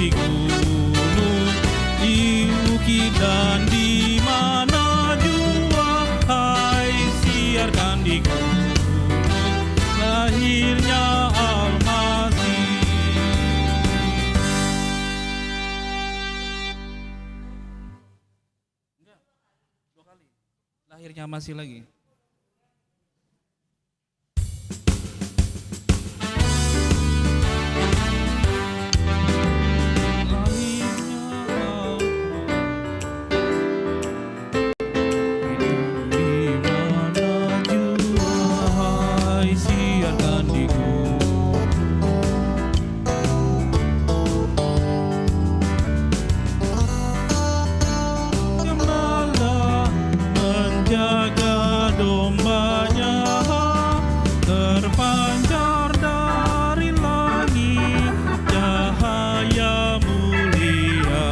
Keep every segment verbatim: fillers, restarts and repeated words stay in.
Di gunung, di bukit dan di mana jua, hai, siarkan di gunung lahirnya Almasih. Enggak, dua kali. Lahirnya Almasih lagi. Gembala menjaga domba-Nya, terpancar dari langit cahaya mulia.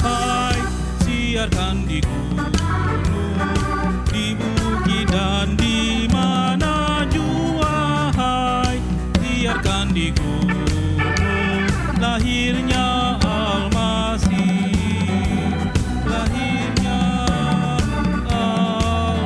Hai, siarkan di gunung, di bukit, dan di mana jua, hai, siarkan di gunung lahirnya Almasih, lahirnya Almasih.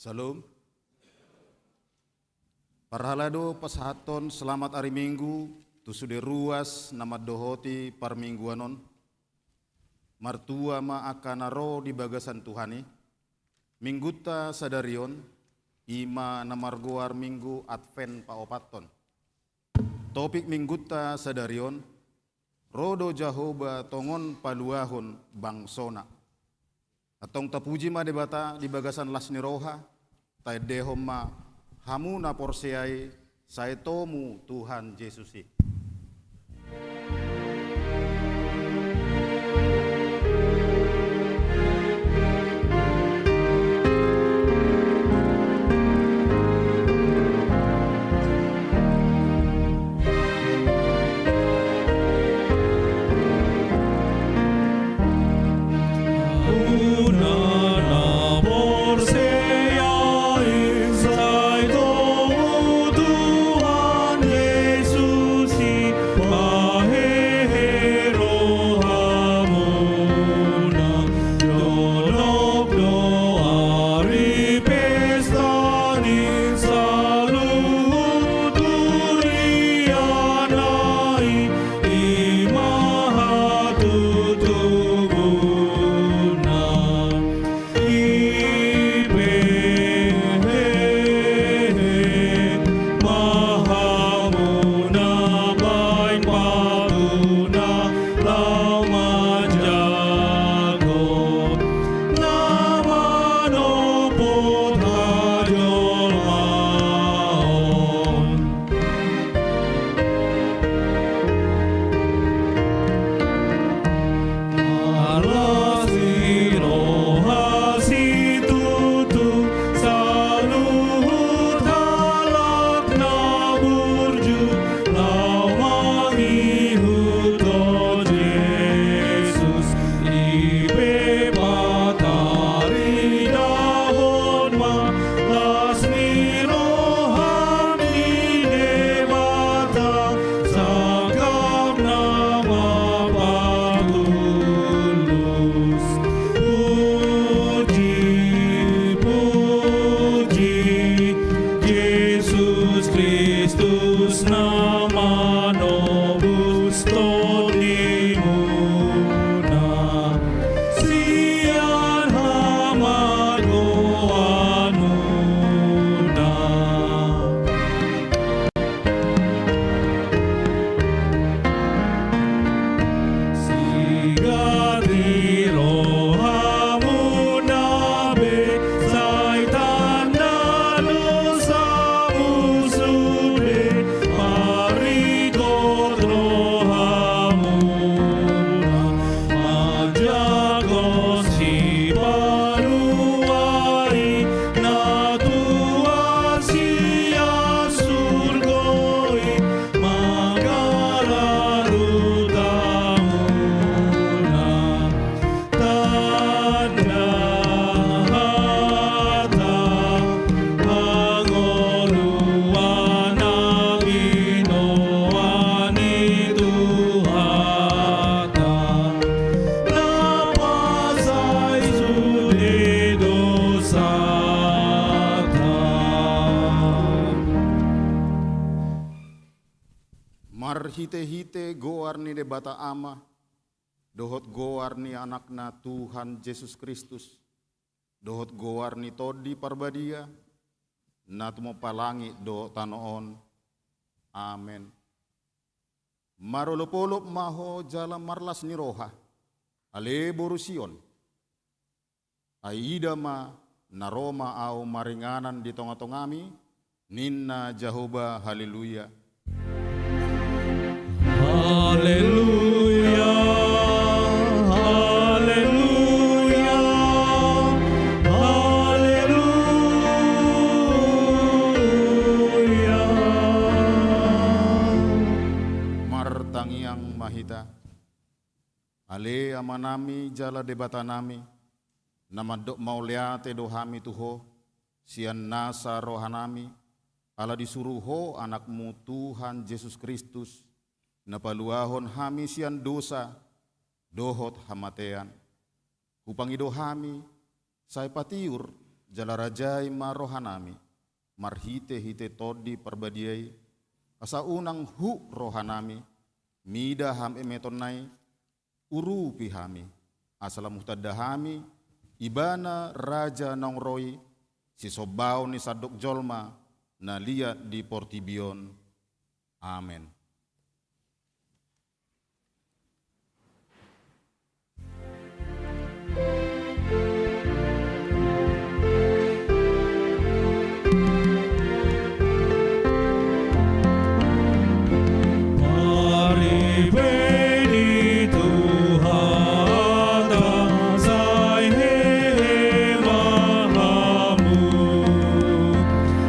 Shalom. Parhalado, pasahathon selamat ari Minggu tu sude ruas na mandohoti parmingguan on. Martua ma angka na ro di bagasan Tuhan i. Minggunta sadari on, i ma na margoar Minggu Advent paopathon. Topik Minggunta sadari on, ro do Jahowa tongon paluahon bangsona. Antong tapuji ma Debata di bagasan las ni roha, taendehon ma hamu na porsea i, sai tomu Tuhan Jesus i. Marhitehite goar ni Debata Ama, dohot goar ni Anakna Tuhan Jesus Kristus, dohot goar ni Tondi Parbadia, na tumompa langit dohot tano on. Amen. Marolopolop ma ho jala marlas ni roha, ale boru Sion. Ai ida ma, na ro ma ahu maringanan di tongatongami, ninna Jahowa. Haleluya. Haleluya, haleluya, haleluya. Martangiang ma hita. Ale Amanami jala Debatanami, na mandok mauliate do hami tu Ho, sian nasa rohanami, ala disuru Ho Anakmu Tuhan Jesus Kristus, na paluahon hami sian dosa dohot hamatean. Hupangido hami, sai patiur Jala rajai ma rohanami marhitehite Tondi Parbadia i, asa unang huhut rohanami mida hamemetonna i, urupi hami, asa lam hutanda hami Ibana Raja naung ro i, sisombaon ni sandok jolma na liat di portibi on. Amen.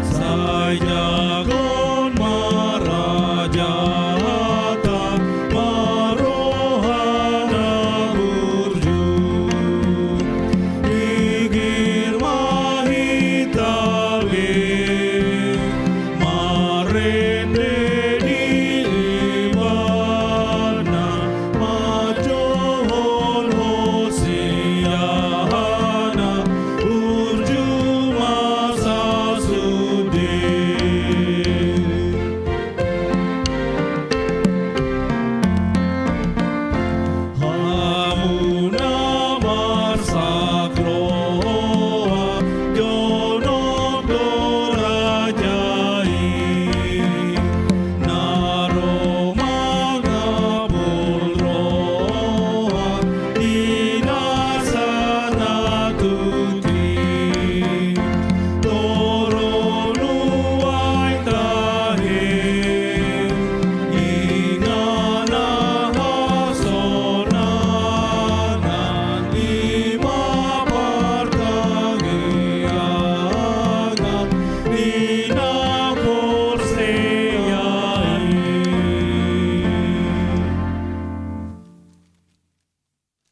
Sai jago ma raja, hata ma roha na burju. Pinggir ma hita be marende di Ibana, manjouhon hosana burju ma sasude. Hamu na marsak roha, jonok do raja i, na ro mangapul roha di na sangat tuti. Toru nuaeng tahe, ingana hasonangan i ma partangiangan ni na porsea i.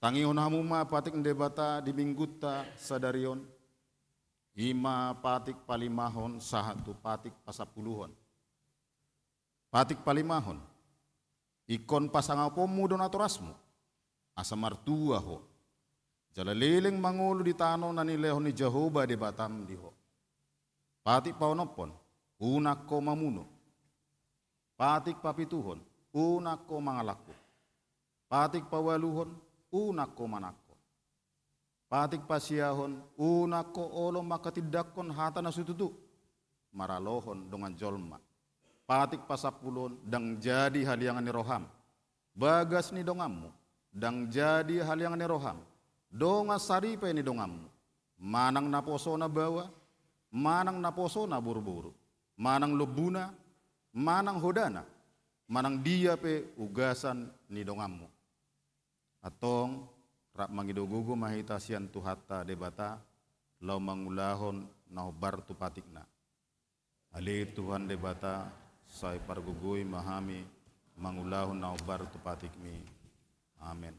Tangihon hamu ma patik ni Debata di minggunta sadari on, i ma patik palimahon sahat tu patik pasampuluhon. Patik palimahon, ingkon pasangaponmu do natorasmu, asa martua ho, jala leleng mangolu di tano na nilehon ni Jahowa Debatam di ho. Patik paonomhon, unang ho mamunu. Patik papituhon, unang ho mangalangkup. Patik paualuhon, unang ho manangko. Patik pasiahon, unang ho olo manghatindanghon hata na so tutu maralohon dongan jolma. Patik pasampuluhon, ndang jadi haliangan ni roham bagas ni donganmu, ndang jadi haliangan ni roham dongan saripe ni donganmu, manang naposona baoa, manang naposona boruboru, manang lombuna, manang hodana, manang dia pe ugasan ni donganmu. Antong, rap mangido gogo ma hita sian Tuhanta Debata, laho mangulahon na hombar tu patikna. Ale Tuhan Debata, sai pargogoi ma hami mangulahon na hombar tu patikmi. Amen.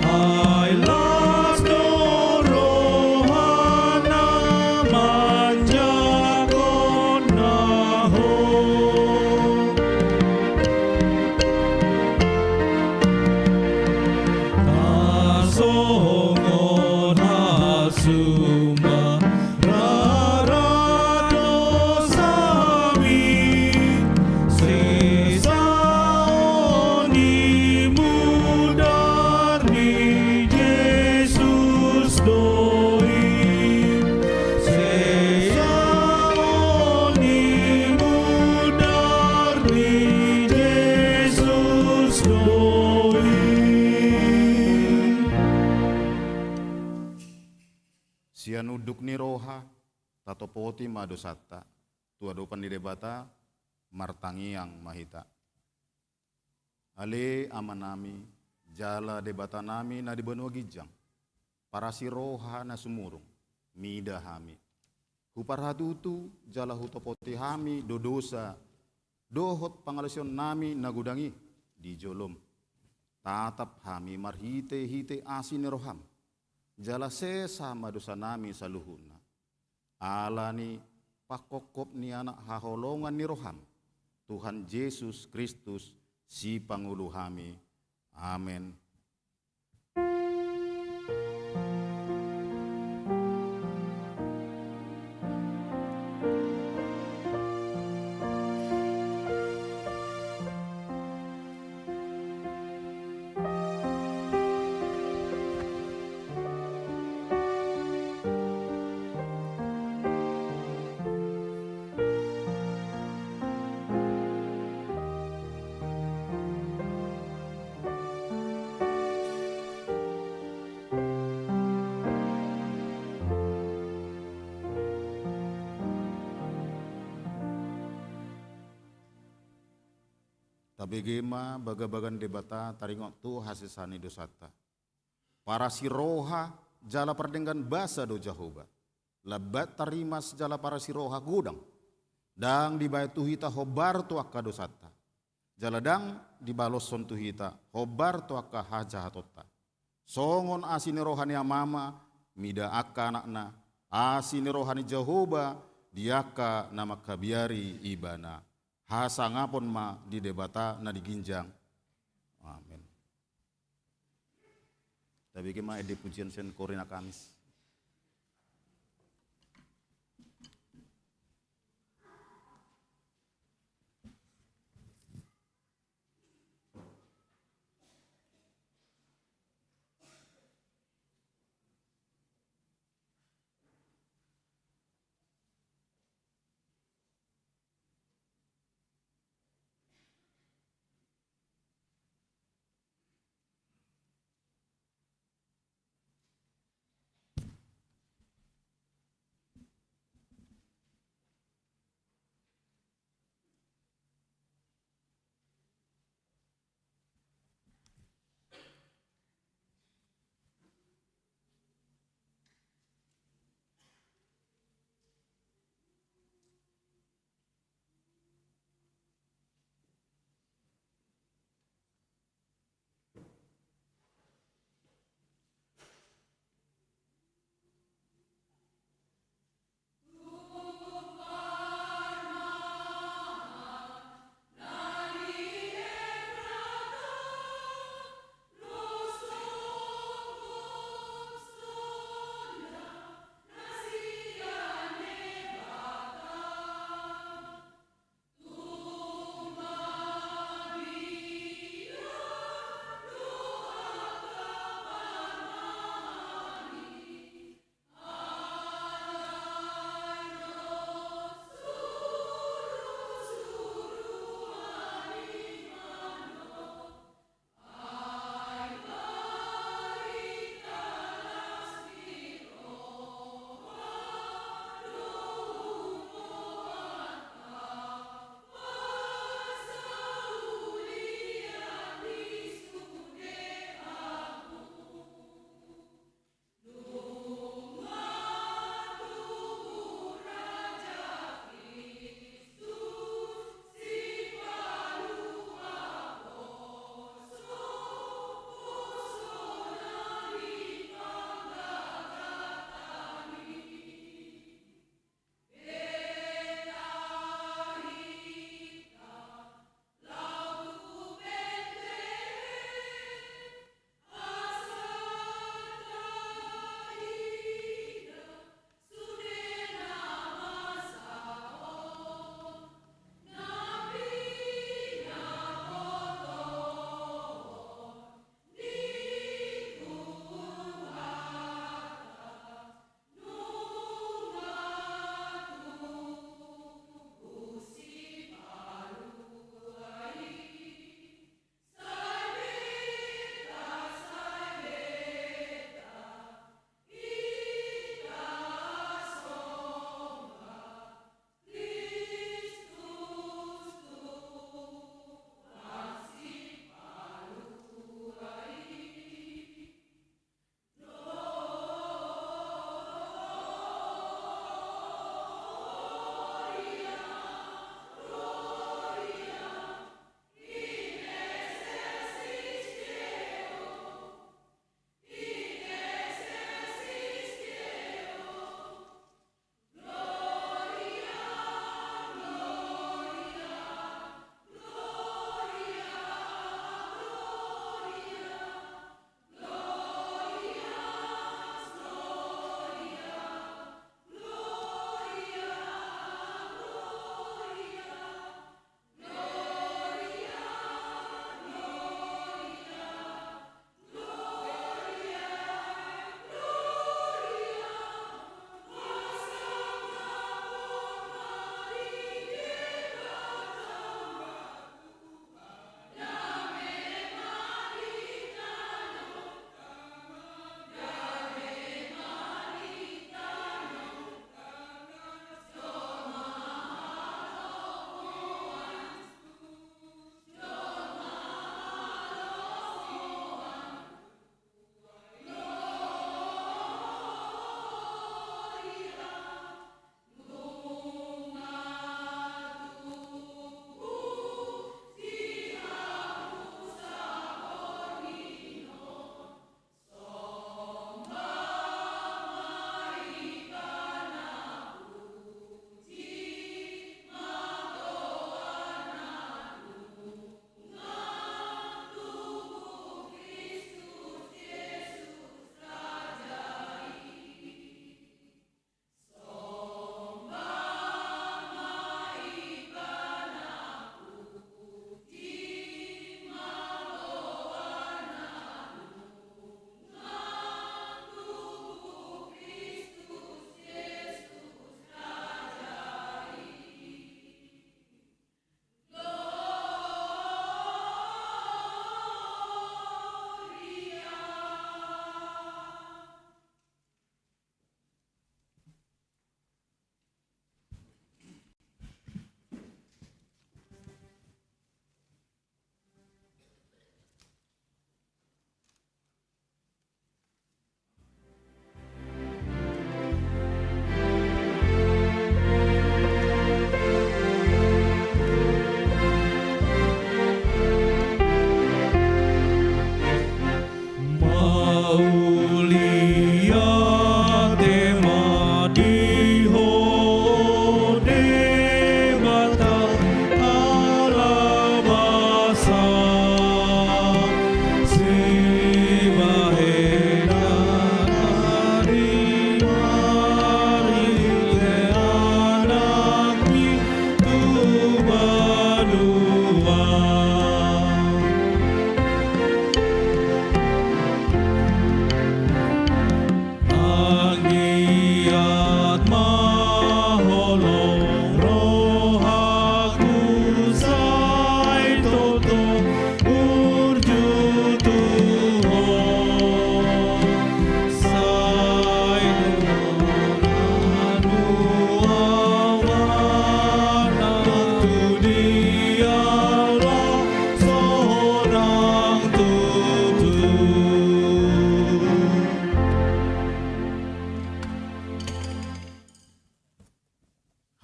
Ai las do rohana manjangkon na ho. Na songon hasuma rara dosami, sesaon ni mudar ni Jesus do i. Sesaon ni mudar ni Jesus do i. Sian unduk ni roha, tatopoti ma dosanta tu adopan ni Debata, martangiang ma hita. Ale Amanami, jala Debatanami na di banua ginjang, parasiroha na sumurung, mida hami. Huparhatutu jala hutopoti hami do dosa dohot pangalaosionnami na godang i di jolom. Tatap hami marhitehite asi ni roham, jala sesa ma dosanami saluhutna. Ala ni pangkophop ni Anak haholongan ni roham, Tuhan Jesus Kristus, Sipangolu hami. Amen. Tabege ma bagabaga ni Debata taringot tu hasesaan ni dosanta. Parasiroha jala pardenggan basa do Jahowa. Lambat tarimas jala parasiroha godang. Ndang dibaen tu hita hombar tu angka dosanta, jala ndang dibaloshon tu hita hombar tu angka hajahatonta. Songon asi ni roha ni Amama mida angka anakna, asi ni roha ni Jahowa di angka na mangkabiari Ibana. Hasangapon ma di Debata na di ginjang. Amen. Tabege ma ende pujian sian Korinth Kamis.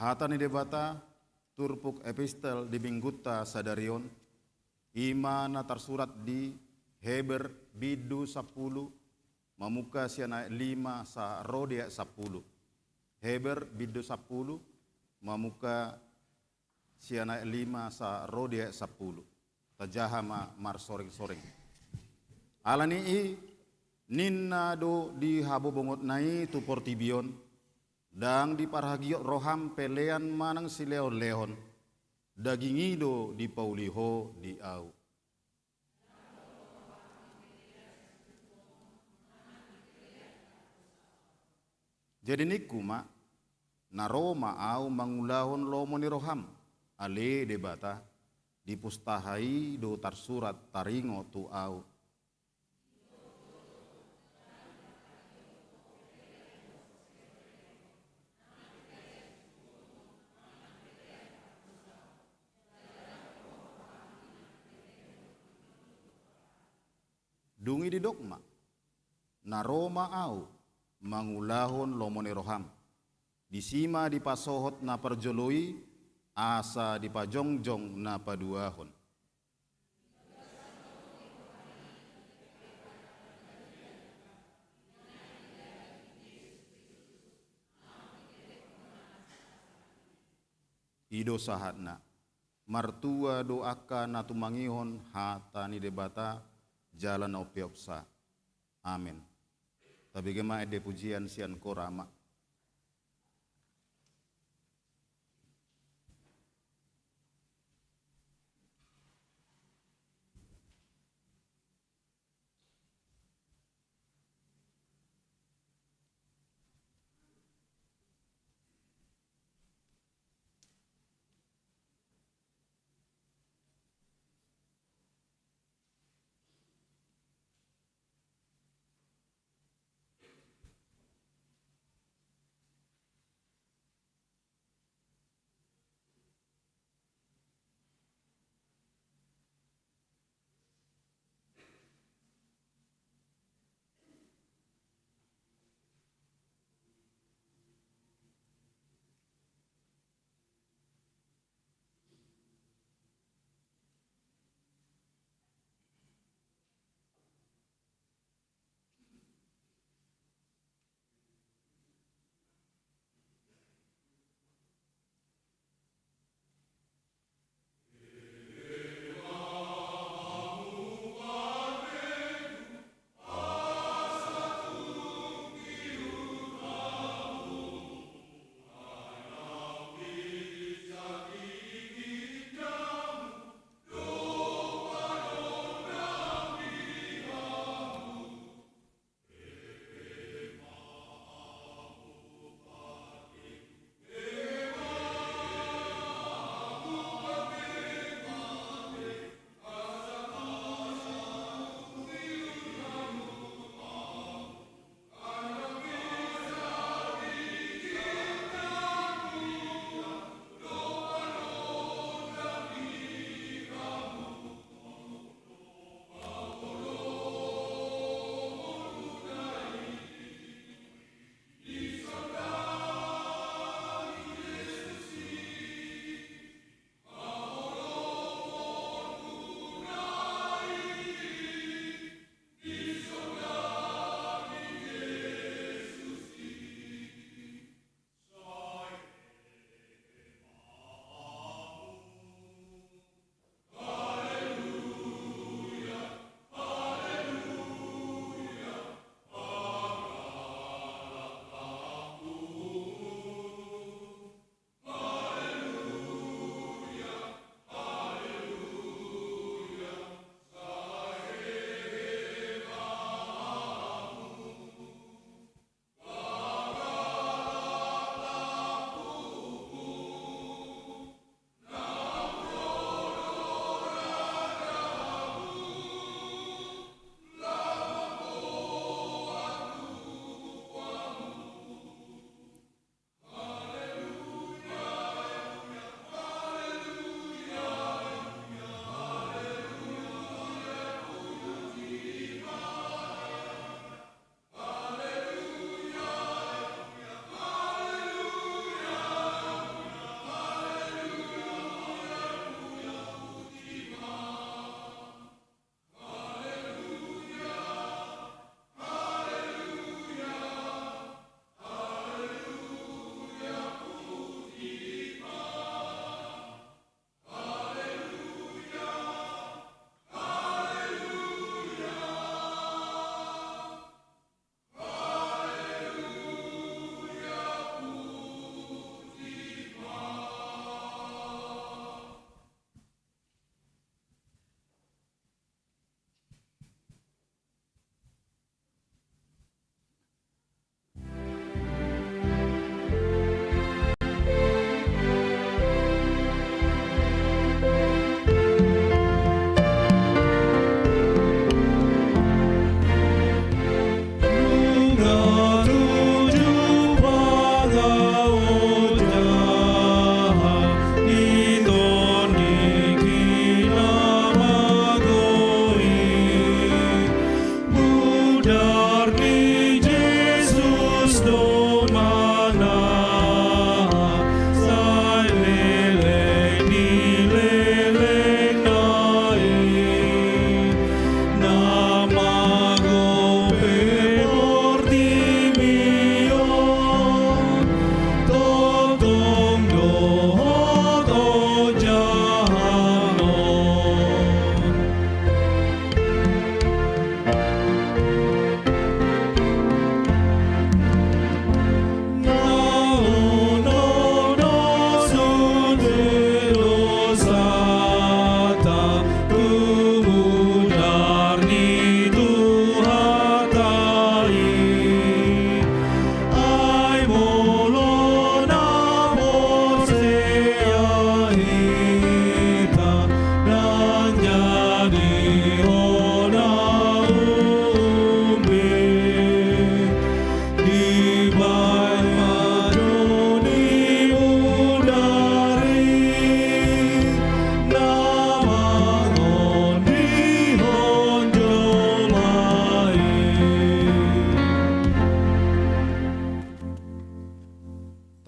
Hata ni Debata, turpuk epistel di minggunta sadari on, i ma na tarsurat di Heber bindu sampulu, mamungka sian ayat lima sahat ro di ayat sampulu. Heber bindu sampulu, mamungka sian ayat lima sahat ro di ayat sampulu. Tajaha ma marsoreng-soreng. Ala ni i, ninna do di habobongotna i tu portibi on: Ndang diparhagiot roham pelean manang silehon-lehon, daging i do dipauli ho di ahu. Jadi ningku ma: Na ro ma ahu mangulahon lomo ni roham, ale Debata, di pustaha i do tarsurat taringot tu ahu. Dung i didok ma: Na ro ma ahu mangulahon lomo ni roham. Disi ma dipasohot na parjolo i, asa dipajongjong na paduahon. I do sahatna. Martua do angka na tumangihon hata ni Debata jala na umpeopsa. Amen. Tabege ma ende pujian sian Kora ma.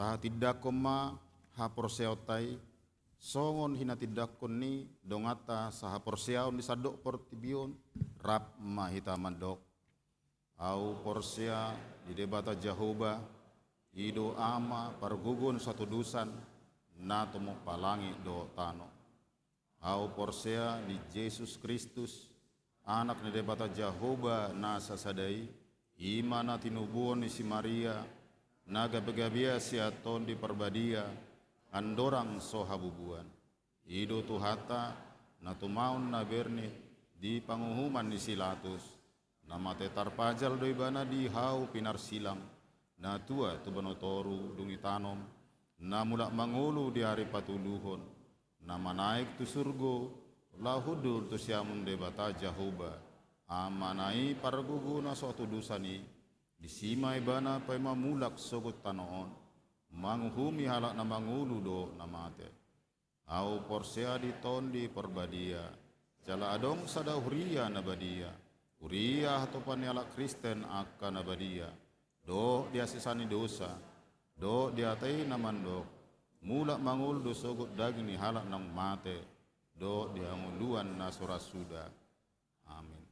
Tahatindangkon ma haporseaonta i, songon hinatindangkon ni donganta sahaporseaon di sandok portibi on, rap ma hita mandok. Ahu porsea di Debata Jahowa, i do Ama pargogo ni so hatudosan, na tumompa langit dohot tano. Ahu porsea di Jesus Kristus, Anak ni Debata Jahowa na sasada i, i ma na tinubuhon ni si Maria, na gabegabea sian Tondi Parbadia, andorang so habubuan. I do Tuhanta, na tumaon na bernit di panguhuman ni si Latus, na mate tarpajal do ibana di hau pinarsilang, na tua tu banua toru dung itanom, na mulak mangolu di ari patoluhon, na manaek tu surgo, laho hundul tu siamun Debata Jahowa, Amana i pargogo na so hatudosan i, disi ma ibana paima mulak sogot tano on, manguhumi halak na mangolu dohot na mate. Ahu porsea di Tondi Parbadia, jala adong sada huria na badia, huria hatopan ni halak Kristen angka na badia, dohot di hasesaan ni dosa, dohot di hata i na mandok, mulak mangolu do sogot daging ni halak naung mate, dohot di hangoluan na so ra suda. Amin.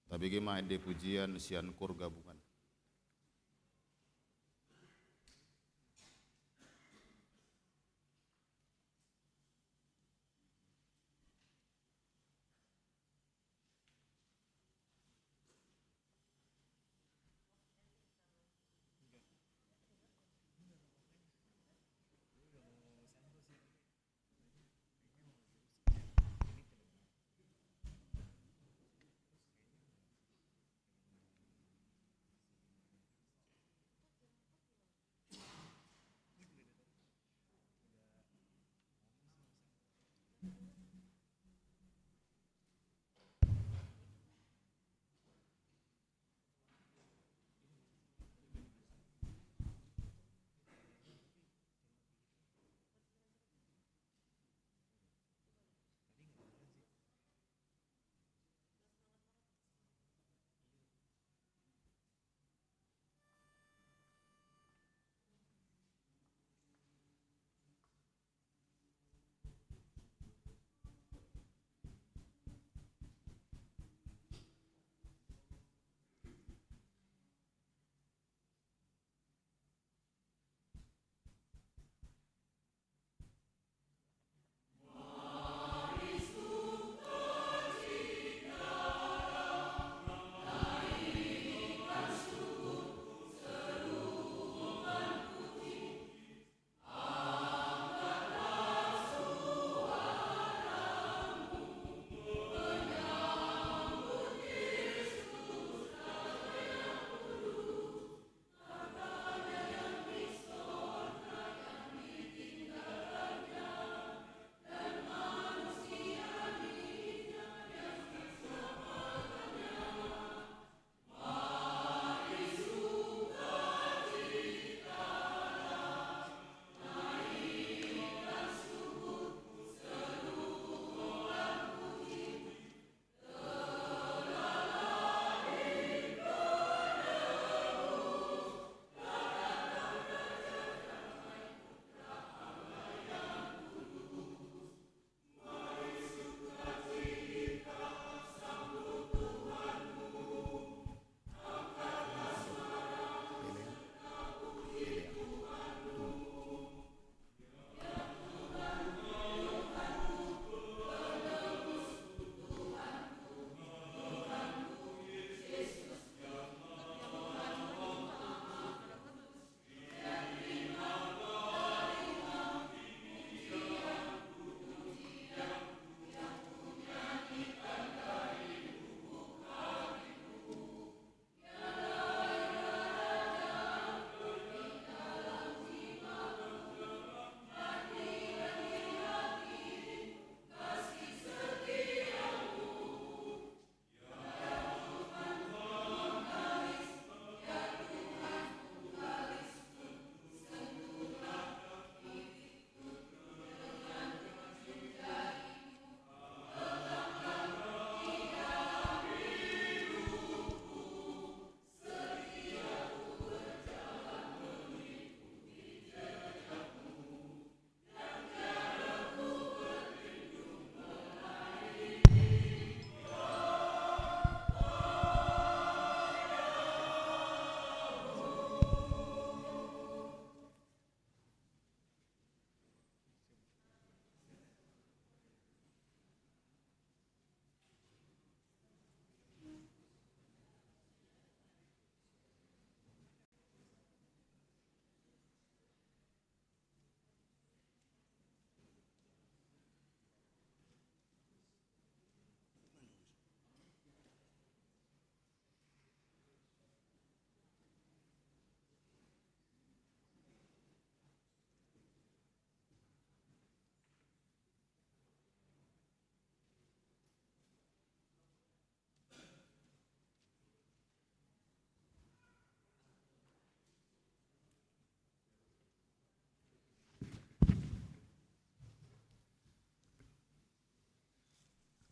Tabege ma ende pujian sian koor gabungan.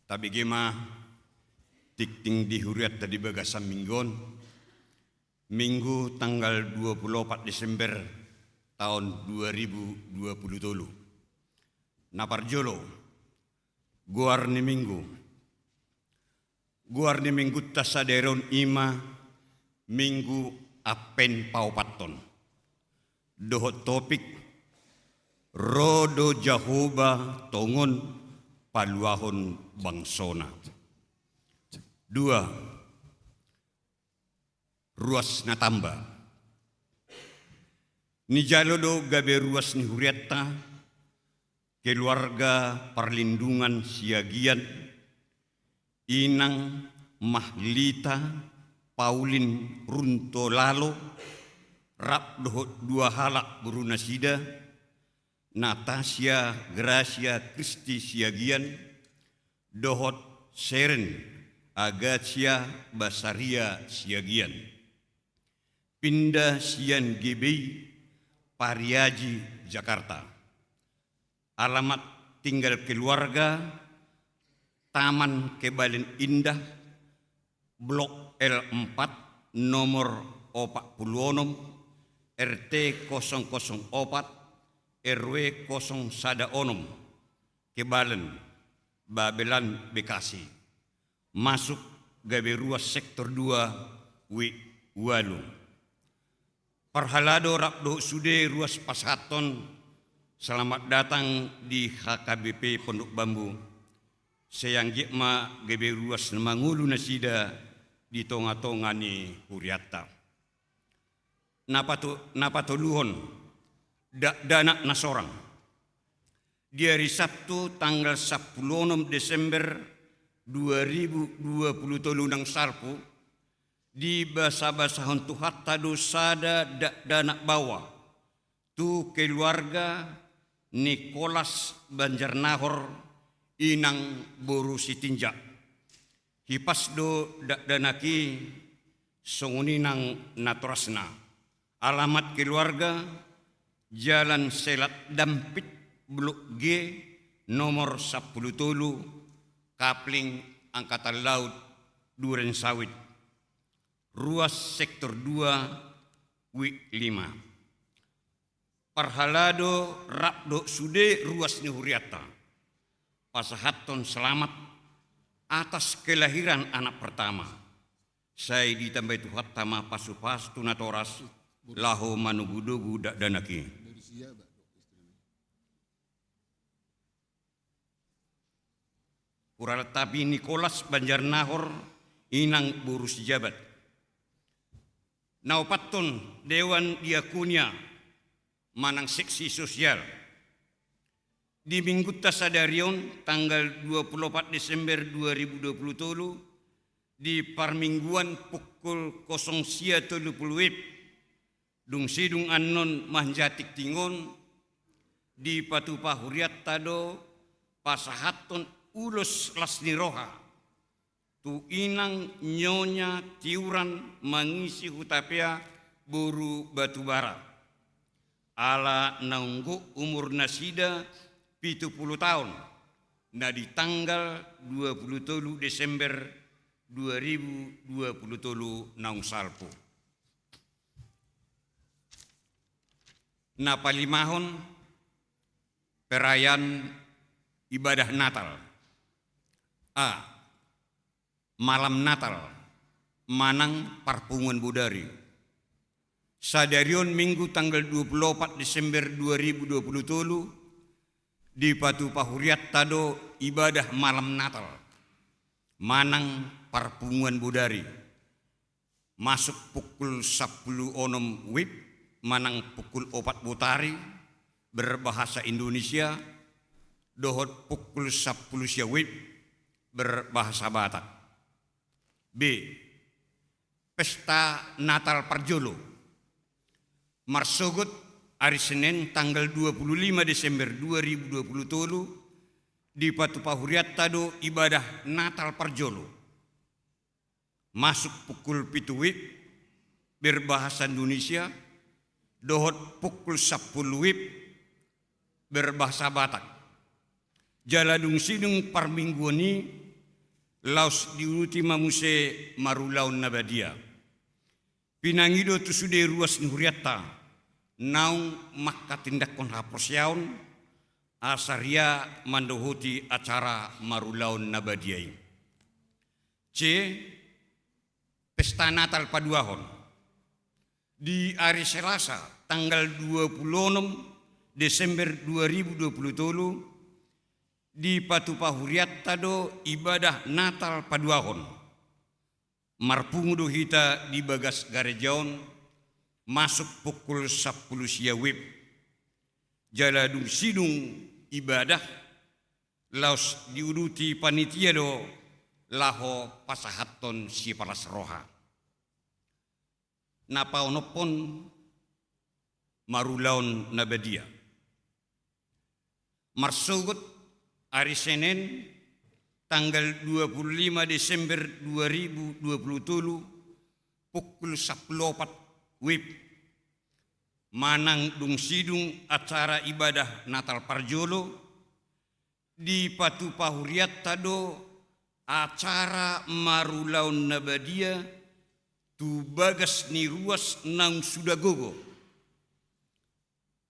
Tabege ma tingting di hurianta di bagasan minggu on, Minggu tanggal dua puluh opat Desember taon dua ribu dua puluh tolu. Na parjolo, goar ni minggu. Goar ni minggunta sadari on i ma Minggu Advent paopathon. Dohot topik, Ro do Jahowa tongon paluahon bangsoNa. Dua, ruas na tamba. Nijalo do gabe ruas ni hurianta, Keluarga Parlindungan Siagian, Inang Mahlita Pauline Runtolalo, rap dohot dua halak borunasida, Natasia Gracia Christi Siagian, dohot Seren Agatia Basaria Siagian. Pinda sian G B I Pariaji, Jakarta. Alamat tinggal keluarga, Taman Kebalen Indah, Blok L empat, nomor opat pulu onom, R T kosong kosong opat, R W kosong sada onom, Kebalen, Babelan, Bekasi. Masuk gabe ruas sektor dua, WIB ualu. Parhalado rap dohot sude ruas pasahathon, selamat datang di H K B P Pondok Bambu. Sai anggiat ma gabe ruas na mangolu nasida di tonga-tonga ni hurianta. Na pato-, na patoluhon, dakdanak na sorang. Di ari Sabtu tanggal sampulu onom Desember dua ribu dua pulu tolu naung salpu, dibasabasahon Tuhanta do sada dakdanak baoa tu keluarga Nikolas Banjarnahor, Inang boru Sitinjak. Hipas do dakdanak i songon i nang natorasna. Alamat keluarga, Jalan Selat Dampit, Blok G, nomor sampulu tolu, Kapling, Angkatan Laut, Duren Sawit. Ruas sektor dua, WIB lima. Parhalado rap dohot sude ruas ni hurianta, pasahathon selamat atas kelahiran anak pertama. Sai ditambai Tuhanta ma pasupasu tu natoras laho manogunogu dakdanak i. Hurang tapi Nikolas Banjarnahor, Inang boru Sijabat. Na opathon, Dewan Diakonia manang seksi sosial. Di minggunta sadari on, tanggal dua pulu opat Desember dua ribu dua pulu tolu, di parmingguan pukul kosong sia tolu pulu WIB, dung sidung annon manjaha tingting on, dipatupa hurianta do pasahathon ulos las ni roha tu Inang Nyonya Tiuran Mangisi Hutapea boru Batubara. Ala naung gok umur nasida pitu pulu taon, na di tanggal dua pulu tolu Desember dua ribu dua pulu tolu naung salpu. Na palimahon, perayaan ibadah Natal. A. Malam Natal manang parpunguan bodari. Sadari on Minggu tanggal dua pulu opat Desember dua ribu dua pulu tolu, dipatupa hurianta do ibadah malam Natal manang parpunguan bodari. Masuk pukul sampulu onom WIB manang pukul opat botari berbahasa Indonesia, dohot pukul sampulu sia WIB berbahasa Batak. B. Pesta Natal parjolo. Marsogot ari Senen tanggal dua pulu lima Desember dua ribu dua pulu tolu, dipatupa hurianta do ibadah Natal parjolo. Masuk pukul pitu WIB berbahasa Indonesia, dohot pukul sampulu WIB berbahasa Batak. Jala dung sidung parmingguan i, laos diuduti ma muse marulaon na badia. Pinangido tu sude ruas ni hurianta naung manghatindanghon haporseaon asa ria mandohoti acara marulaon na badia i. C. Pesta Natal paduahon. Di ari Selasa tanggal dua puluh enam Desember dua ribu dua puluh tolu, dipatupa hurianta do ibadah Natal paduahon. Marpungu do hita di bagas gareja on, masuk pukul sampulu sia wib. Jala dung sidung ibadah, laos diuduti panitia do laho pasahathon sipalas roha. Na paonomhon, marulaon na badia. Marsogot ari Senen tanggal dua puluh lima Desember dua ribu dua puluh tolu, pukul sampulu opat wib, manang dung sidung acara ibadah Natal parjolo, dipatupa hurianta do acara marulaon na badia tu bagas ni ruas naung suda gogo.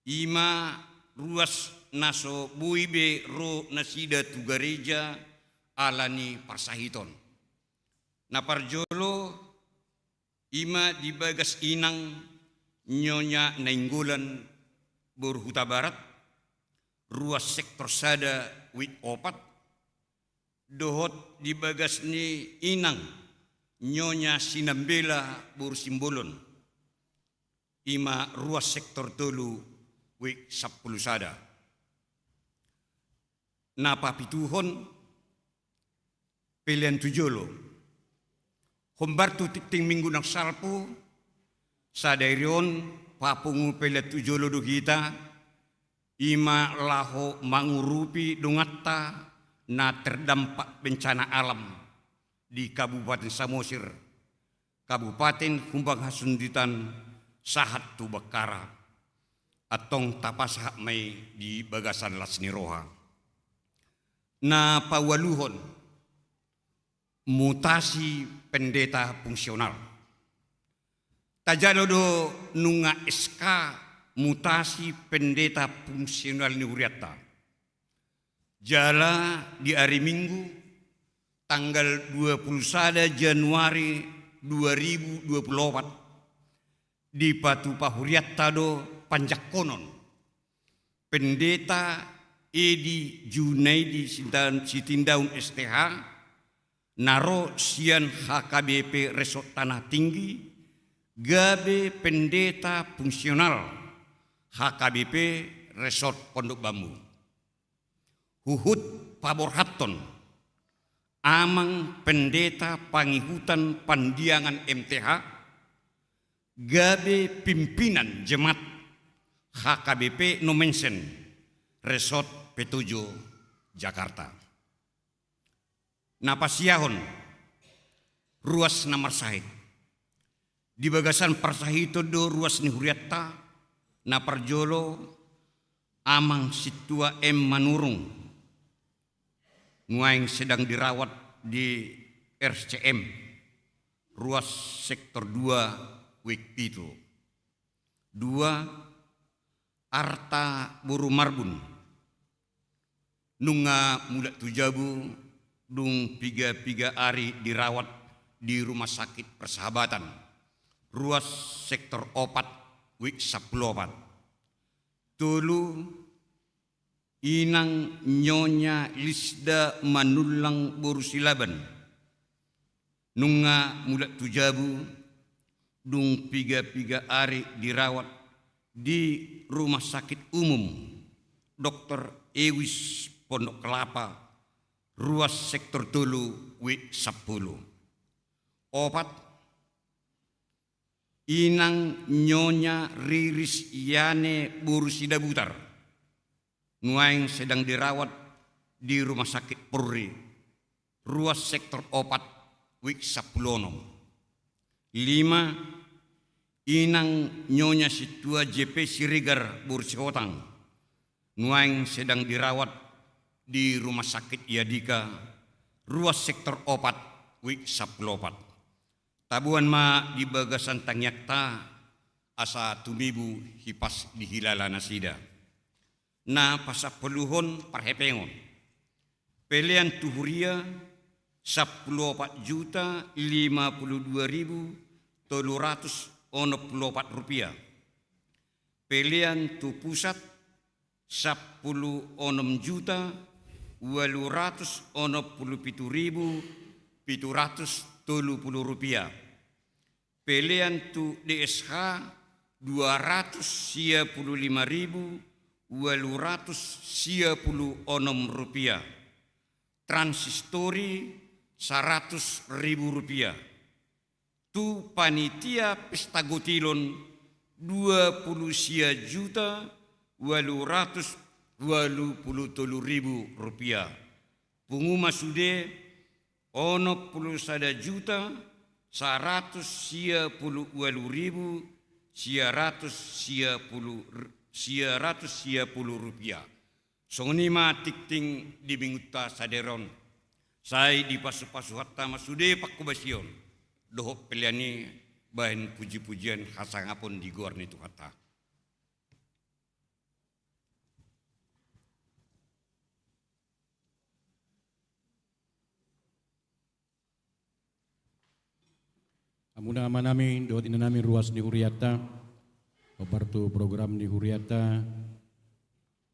I ma ruas na so boi be ro nasida tu gareja ala ni parsahiton. Na parjolo, i ma di bagas inang Nyonya Nainggolan boru Hutabarat, ruas sektor sada wib opat, dohot di bagas ni inang Nyonya Sinambela boru Simbolon, i ma ruas sektor tolu wib sampulu sada. Na papituhon, pelean tu jolo. Hombar tu tingting minggu na salpu, sadari on papungu pelean tu jolo do hita, i ma laho mangurupi donganta na terdampak bencana alam di Kabupaten Samosir, Kabupaten Humbang Hasundutan, sahat tu Bakkara. Antong tapasahat ma i di bagasan las ni roha. Na paualuhon, mutasi pendeta fungsional. Tajalo do nunga S K mutasi pendeta fungsional ni hurianta. Jala di ari Minggu, tanggal dua puluh sada Januari dua ribu dua puluh opat, dipatupa hurianta do panjangkonon Pendeta Edi Junaidi Sinta-, Sitindaun S T H, na ro sian H K B P Resort Tanah Tinggi, gabe pendeta fungsional H K B P Resort Pondok Bambu. Huhut paborhathon, Amang Pendeta Pangihutan Pandiangan M T H, gabe pimpinan jemaat H K B P Nommensen, Resort Petojo, Jakarta. Na pasiahon, ruas na marsahit. Di bagasan parsahiton do ruas ni hurianta, na parjolo Amang Sintua M Manurung, nuaeng sedang dirawat di R C M, ruas sektor dua, wik pitu. Dua, Arta boru Marbun. Nunga mulak tu jabu, dung piga-piga ari dirawat di Rumah Sakit Persahabatan, ruas sektor opat, wik sampulu opat. Tolu, Inang Nyonya Lisda Manullang boru Silaban. Nunga mulak tu jabu, dung piga-piga ari dirawat di Rumah Sakit Umum Dokter Ewis Pondok Kelapa, ruas sektor tolu, wik sampulu. Opat, Inang Nyonya Riris Yane boru Sidabutar. Nuaeng sedang dirawat di Rumah Sakit Polri, ruas sektor opat, wik sampulu onom. Lima, Inang Nyonya Sintua J P Siregar boru Sihotang. Nuaeng sedang dirawat di Rumah Sakit Yadika, ruas sektor opat, wik sampulu opat. Taboan ma di bagasan tangiangta asa tumibu hipas dihilala nasida. Na pasampuluhon parhepengon. Pelean tu huria, sampulu opat juta lima pulu dua ribu tolu ratus onom pulu opat rupiah. Pelean tu pusat, sampulu onom juta ualu ratus onom pulu pitu ribu pitu ratus tolu pulu rupiah. Pelean tu D S H, dua ratus sia pulu lima ribu ualu ratus sia pulu onom rupiah. Transistori, saratus ribu rupiah. Tu panitia pesta gotilon, dua pulu sia juta ualu ratus ualu pulu tolu ribu rupiah. Pungu ma sude, onom pulu sada juta saratus sia pulu ualu ribu sia ratus sia pulu r-, sia ratus sia pulu rupiah. Songon i ma tingting di minggunta sadari on. Sai dipasupasu Tuhanta ma sude panghobasion dohot pelean i bahen pujipujian hasangapon di goar ni Tuhanta. Hamuna amanami dohot inanami ruas ni hurianta, hombar tu program ni hurianta,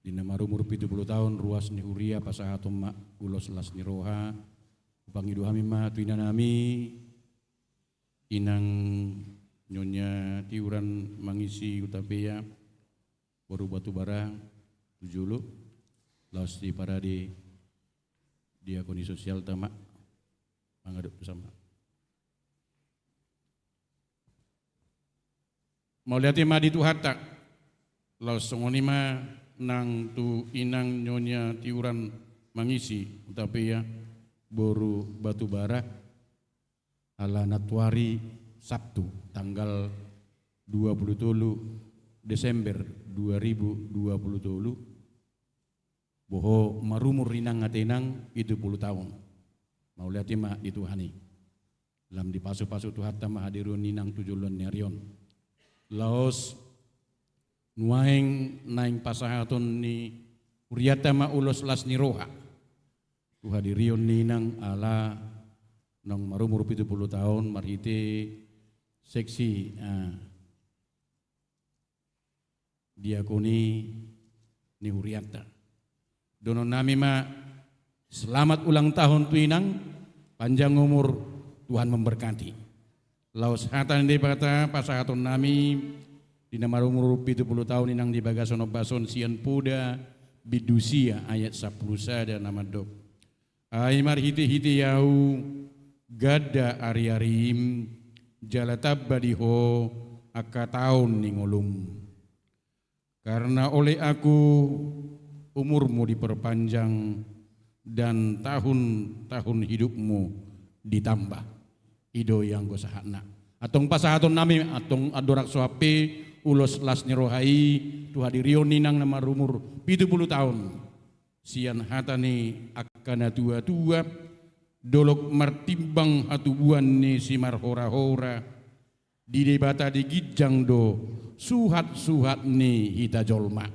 di na marumur pitu pulu taon ruas ni huria pasahaton ma ulos las ni roha. Hupangido hami ma tu inanami, Inang Nyonya Tiuran Mangisi Hutapea, boru Batubara, tu jolo, laos di parade diakoni sosialta ma mangadop tu sama. Mauliate ma di Tuhanta. Laos songon i ma nang tu Inang Nyonya Tiuran Mangisi Hutapea, boru Batubara, ala nantuari Sabtu tanggal dua pulu tolu Desember dua ribu dua pulu tolu, boha marumur inang ate inang pitu pulu taon. Mauliate ma di Tuhan i. Lam dipasupasu Tuhanta ma hadirion ni inang tu joloan ni ari on. Laos nuaeng naeng pasahaton ni hurianta ma ulos las ni roha tu hadirion ni inang ala naung marumur pitu pulu taon marhite seksi, ah, diakoni ni hurianta. Dohonon nami ma, selamat ulang tahun tu inang, panjang umur, Tuhan memberkati. Laos hata ni Debata pasahaton nami di na marumur pitu pulu taon inang di bagasan ombas on sian Poda bindu sia ayat sampulu sada na mandok. Ai marhitehite ahu ganda ariarim, jala tamba di ho angka taon ni ngolum. Karena oleh Aku umurmu diperpanjang dan tahun-tahun hidupmu ditambah. I do i anggo sahatna. Antong pasahaton nami, antong andorang so hape ulos las ni roha i tu hadirion ni inang na marumur pitu pulu taon. Sian hata ni angka na tua-tua, dolok martimbang hatubuan ni simarhora-hora, di Debata di ginjang do suhat-suhat ni hita jolma.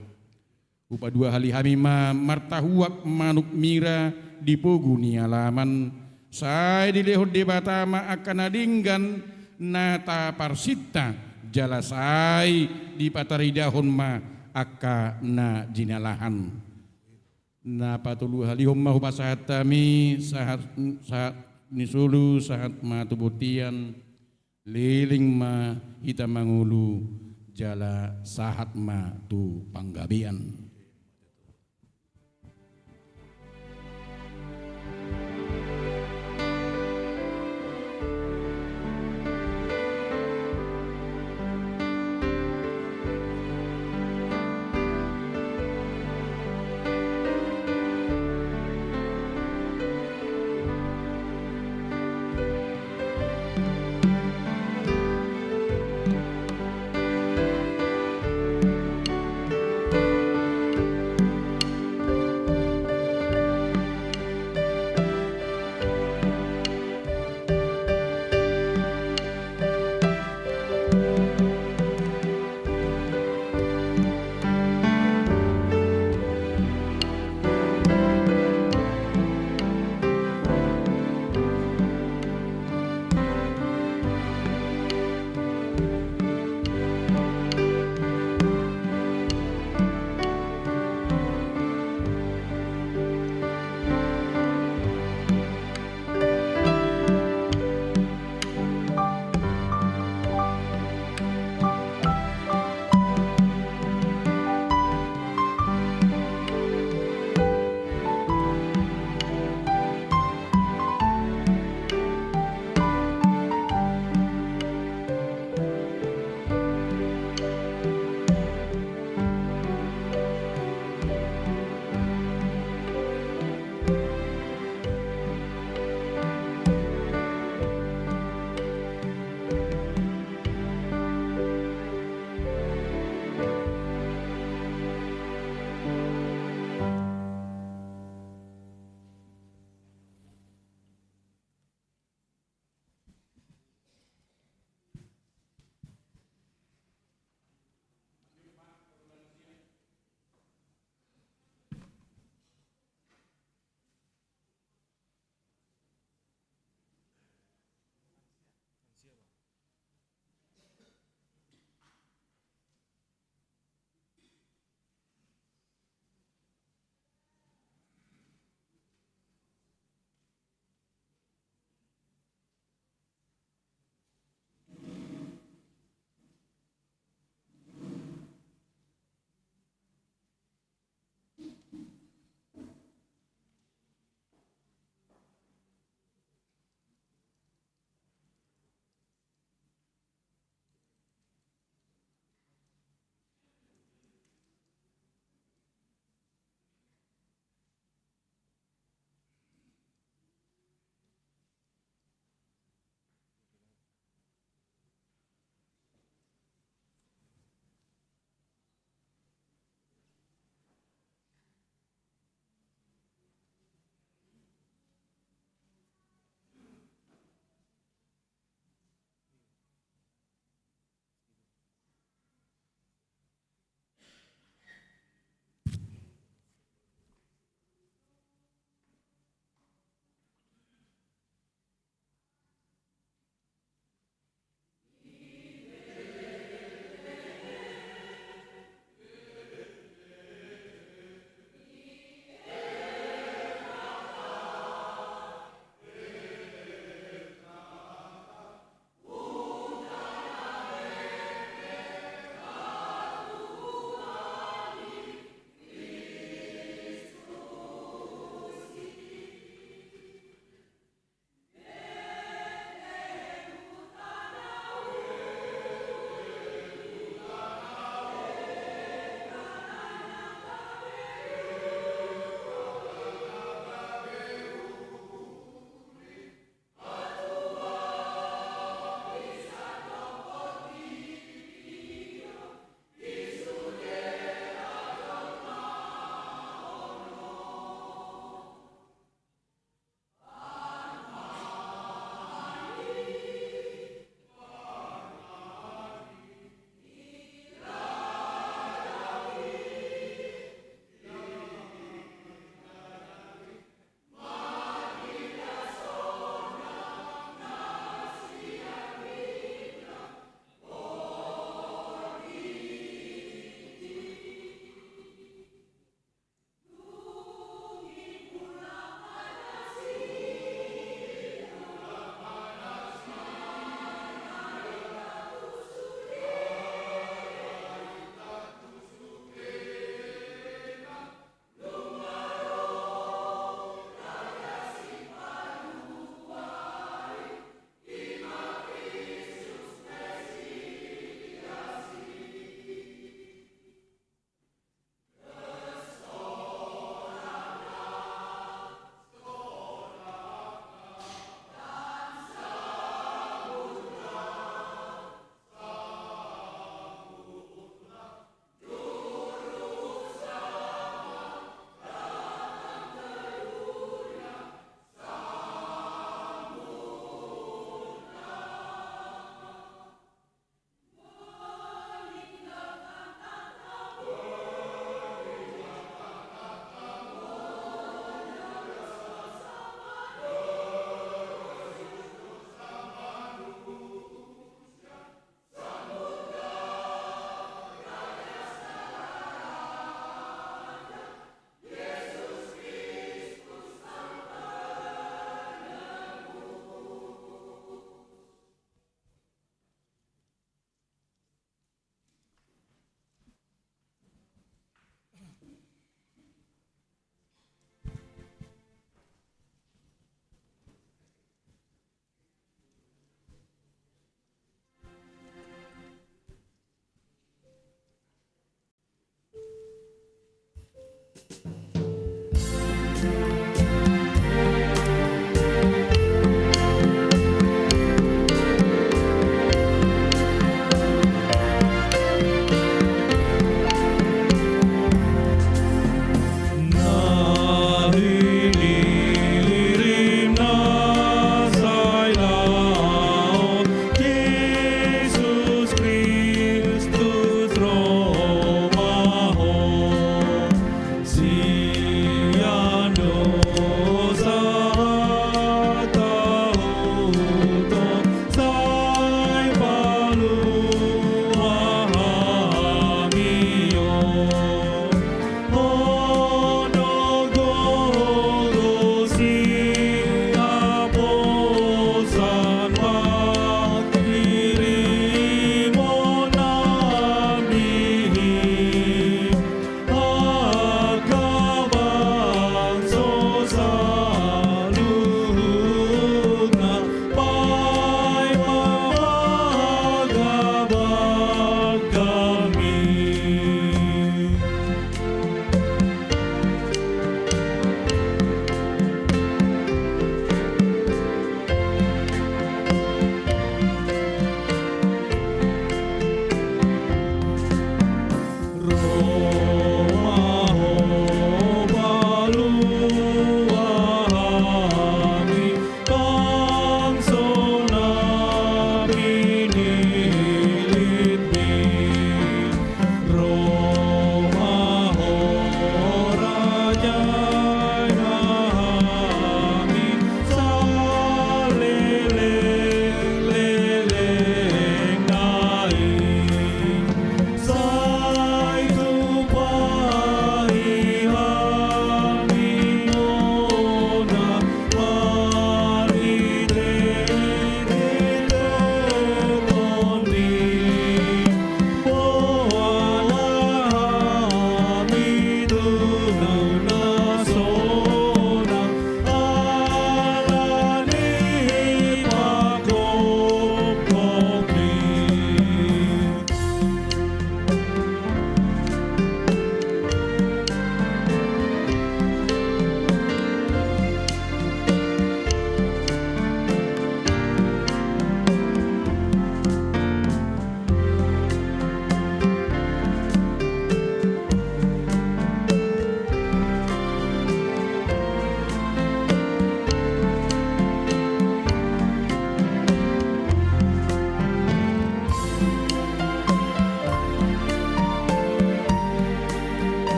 Hupaduahali hami ma martahuak manuk mira di pogu ni alaman, sai dilehon Debata ma angka na denggan na taparsinta, jala sai dipataridahon ma angka na jinalahan. Na patoluhalihon ma hupasahat hami, sahat, sahat ni solu, sahat ma tu bontean, leleng ma hita mangolu, jala sahat ma tu panggabean.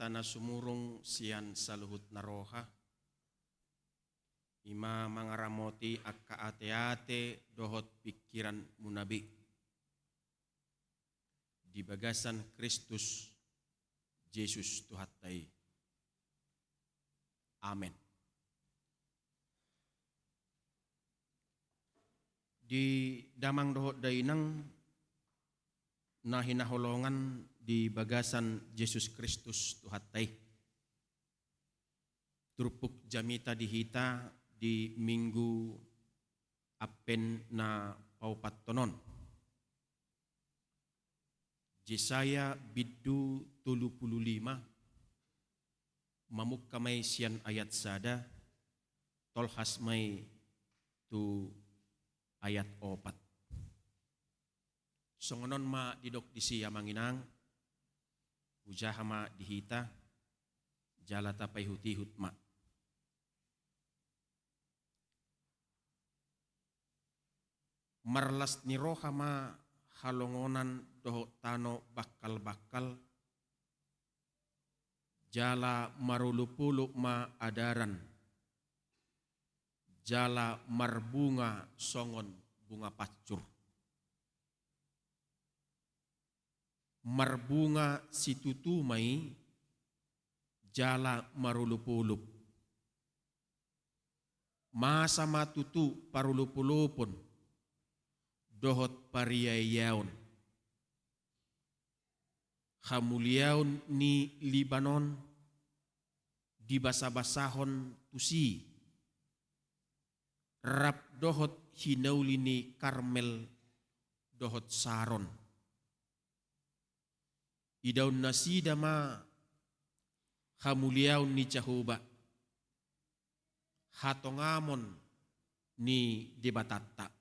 na sumurung sian saluhut na roha, ima mangaramoti angka ateate dohot pingkiranmuna be di bagasan Kristus Jesus Tuhanta i. Amen. Di damang dohot dainang na hinaholongan di bagasan Jesus Kristus Tuhanta i. Turpuk jamita di hita di Minggu Advent na paopathon on. Jesaya bindu tolu pulu lima, mamungka ma i sian ayat sada, tolhas ma i tu ayat opat. Songon on ma didok disi amang inang, hujaha ma di hita, jala tapaihutihut ma. Marlas ni roha ma halongonan dohot tano bangkalbangkal, jala marolopolop ma adaran, jala marbunga songon bunga pancur. Marbunga situtu ma i, jala marolopolop. Masa ma tutu parolopolopon dohot pariayaon. Hamuliaon ni Libanon dibasabasahon tusi, rap dohot hinauli ni Karmel dohot Saron. Idaon nasida ma hamuliaon ni Jahowa, hatongamon ni Debatanta.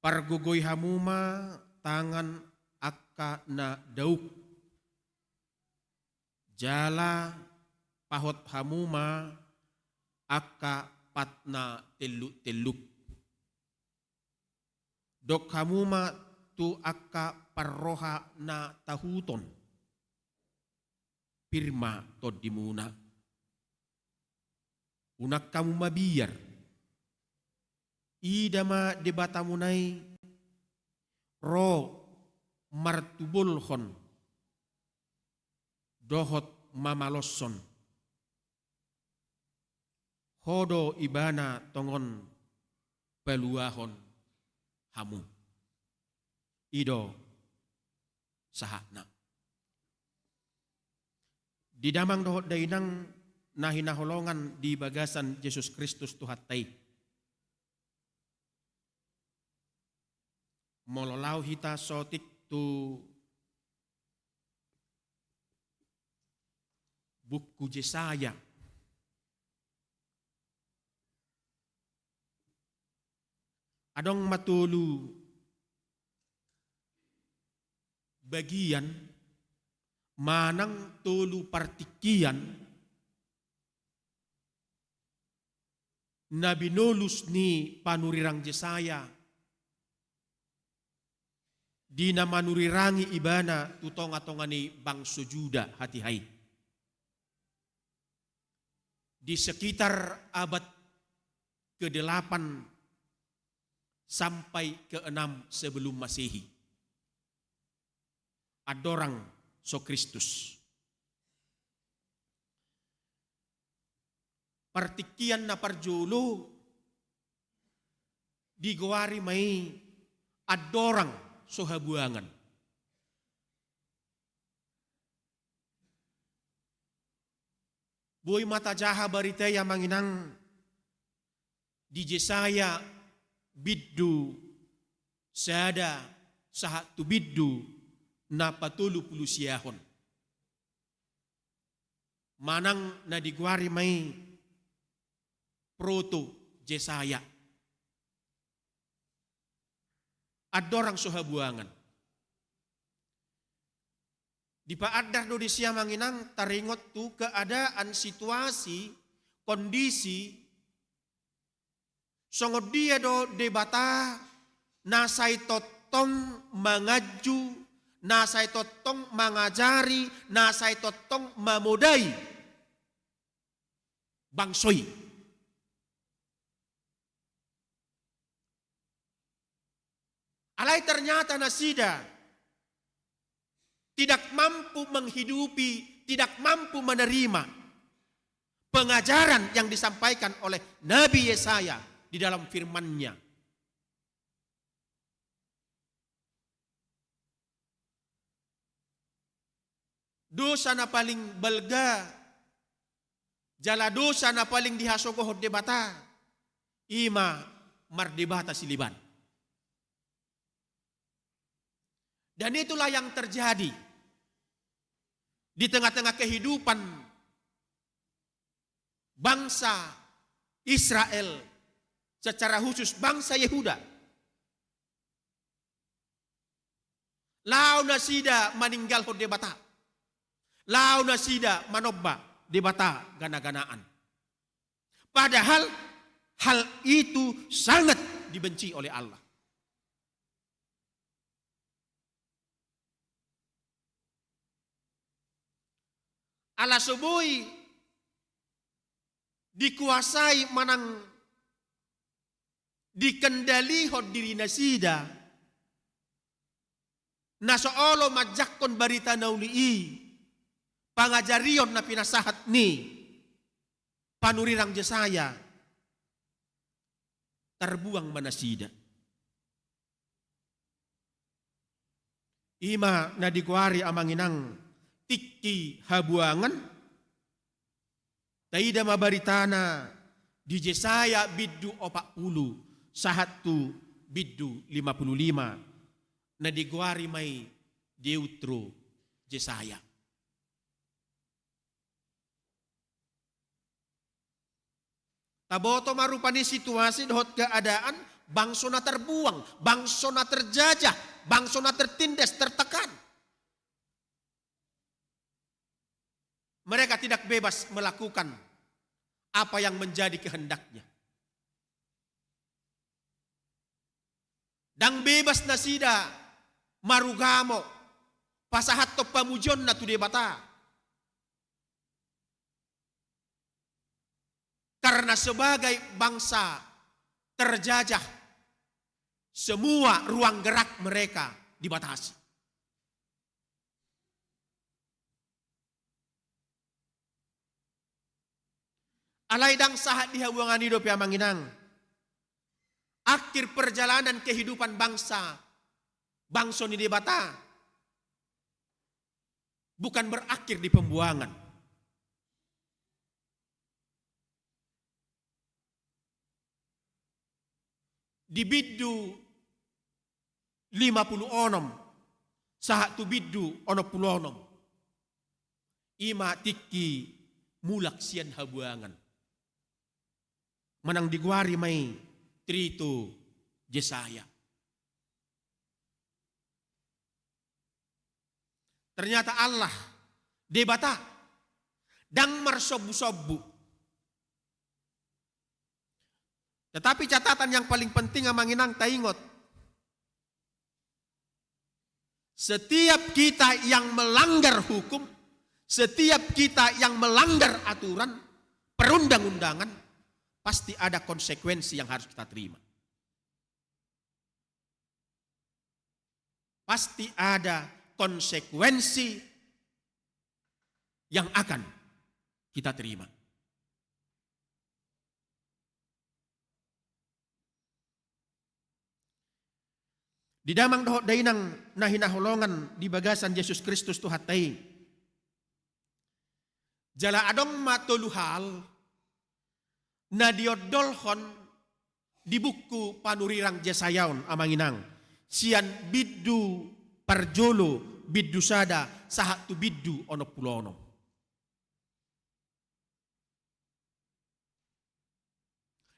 Pargogoi hamu ma tangan angka na dauk, jala pahot hamu ma angka pat na telluk-telluk. Dok hamu ma tu angka parroha na tahuton, pir ma tondimuna. Unang hamu mabiar. Ida ma Debatamuna i ro martubolhon dohot mamaloshon. Ho do Ibana tongon paluahon hamu. I do sahatna. Di damang dohot dainang na hinaholongan di bagasan Jesus Kristus Tuhanta i. Molo laho hita sotik tu buku Jesaya. Adong ma tolu bagian manang tolu partingkian na binolus ni panurirang Jesaya di na manurirangi ibana tu tongatonga ni bangso Juda hatiha i. Di sekitar abad kedelapan sampai keenam sebelum Masehi. Andorang so Kristus. Partingkian na parjolo digoari ma i andorang so habuangan. Boi ma tajaha barita i amang inang di Jesaya bindu sada sahat tu bindu na patolu pulu siahon. Manang na digoari ma i Proto Jesaya. Andorang so habuangan. Dipaandar do disi amang inang taringot tu keadaan, situasi, kondisi, songon dia do Debata na sai tongtong manganju na sai tongtong mangajari, na sai tongtong mamodai bangso i. Alai ternyata nasida tidak mampu menghidupi, tidak mampu menerima pengajaran yang disampaikan oleh Nabi Yesaya di dalam firman-Nya. Dosa na paling balga, jala dosa na paling dihasogohon Debata, i ma mardebata sileban. Dan itulah yang terjadi di tengah-tengah kehidupan bangsa Israel, secara khusus bangsa Yehuda. Laho nasida maninggalhon Debata. Laho nasida manomba debata gana-ganaan. Padahal hal itu sangat dibenci oleh Allah. Ala so boi dikuasai manang dikendalihon diri nasida, na so olo manjangkon barita na uli i, pangajarion na pinasahat ni panurirang Jesaya, tarbuang ma nasida. I ma na digoari amang inang tingki habuangan. Taida ma baritana di Jesaya bindu opat pulu sahat tu bindu lima pulu lima, na digoari ma i Deutro Jesaya. Taboto ma rupani situasi dohot keadaan bangso na terbuang, bangso na terjajah, bangso na tertindas, tertekan. Mereka tidak bebas melakukan apa yang menjadi kehendaknya. Ndang bebas nasida marugamo, pasahathon pamujionna tu Debata. Karena sebagai bangsa terjajah, semua ruang gerak mereka dibatasi. Alai ndang sahat di habuangan i dope amang inang. Akhir perjalanan kehidupan bangsa, bangso ni Debata, bukan berakhir di pembuangan. Di bindu lima pulu onom sahat tu bindu onom pulu onom, i ma tingki mulak sian habuangan. Manang digoari ma i Trito Jesaya. Ternyata Allah, Debata, ndang marsombu-sombu. Tetapi catatan yang paling penting amang inang taingot, setiap kita yang melanggar hukum, setiap kita yang melanggar aturan perundang-undangan, pasti ada konsekuensi yang harus kita terima. Pasti ada konsekuensi yang akan kita terima. Di damang dohot dainang na hinaholongan di bagasan Jesus Kristus Tuhanta i. Jala adong ma tolu hal na diondolhon di buku panurirang Jesaya on amang inang, sian bindu parjolo, bindu sada sahat tu bindu onom pulu onom.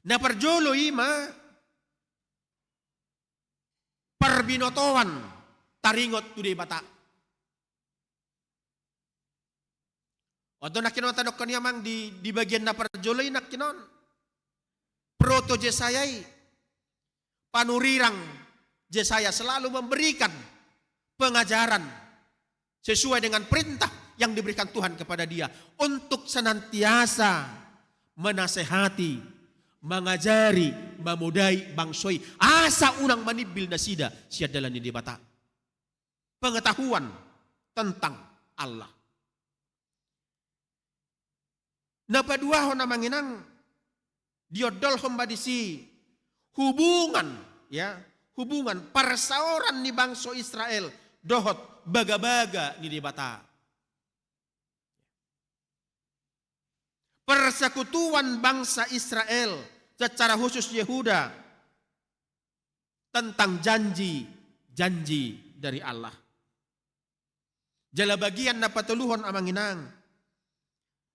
Na parjolo i ma parbinotoan taringot tu Debata. Oto nangkin on tadokkon i amang di, di bagian na parjolo i nangkin on. Proto Jesaya i. Panurirang Jesaya selalu memberikan pengajaran sesuai dengan perintah yang diberikan Tuhan kepada dia untuk senantiasa menasehati, mangajari, mamodai bangso i, asa unang manimbil nasida sian dalan ni Debata. Pengetahuan tentang Allah. Na paduahon, amang inang, diondolhon ma disi hubungan, ya, hubungan parsaoran ni bangso Israel dohot bagabaga ni Debata. Persekutuan bangsa Israel, secara khusus Yehuda, tentang janji-janji dari Allah. Jala bagian na patoluhon, amang inang,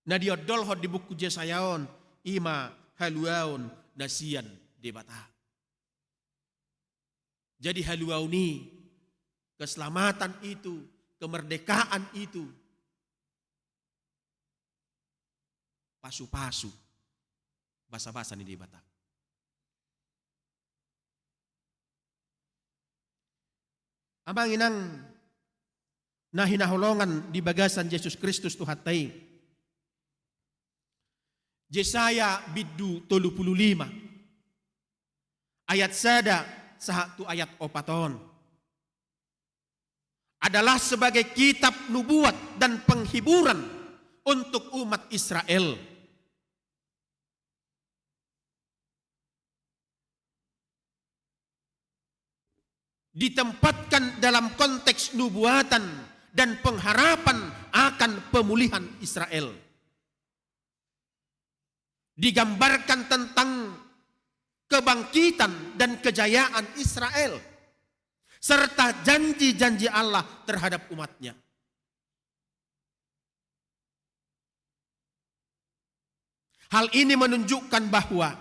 na diondolhon di buku Jesaya on, i ma haluaon na sian Debata. Jadi haluaon i, keselamatan itu, kemerdekaan itu, pasupasu basabasa ni Debata. Amang inang na hinaholongan di bagasan Jesus Kristus Tuhanta i, Jesaya bindu tolu pulu lima, ayat sada sahat tu ayat opat on adalah sebagai kitab nubuat dan penghiburan untuk umat Israel. Ditempatkan dalam konteks nubuatan dan pengharapan akan pemulihan Israel. Digambarkan tentang kebangkitan dan kejayaan Israel, serta janji-janji Allah terhadap umat-Nya. Hal ini menunjukkan bahwa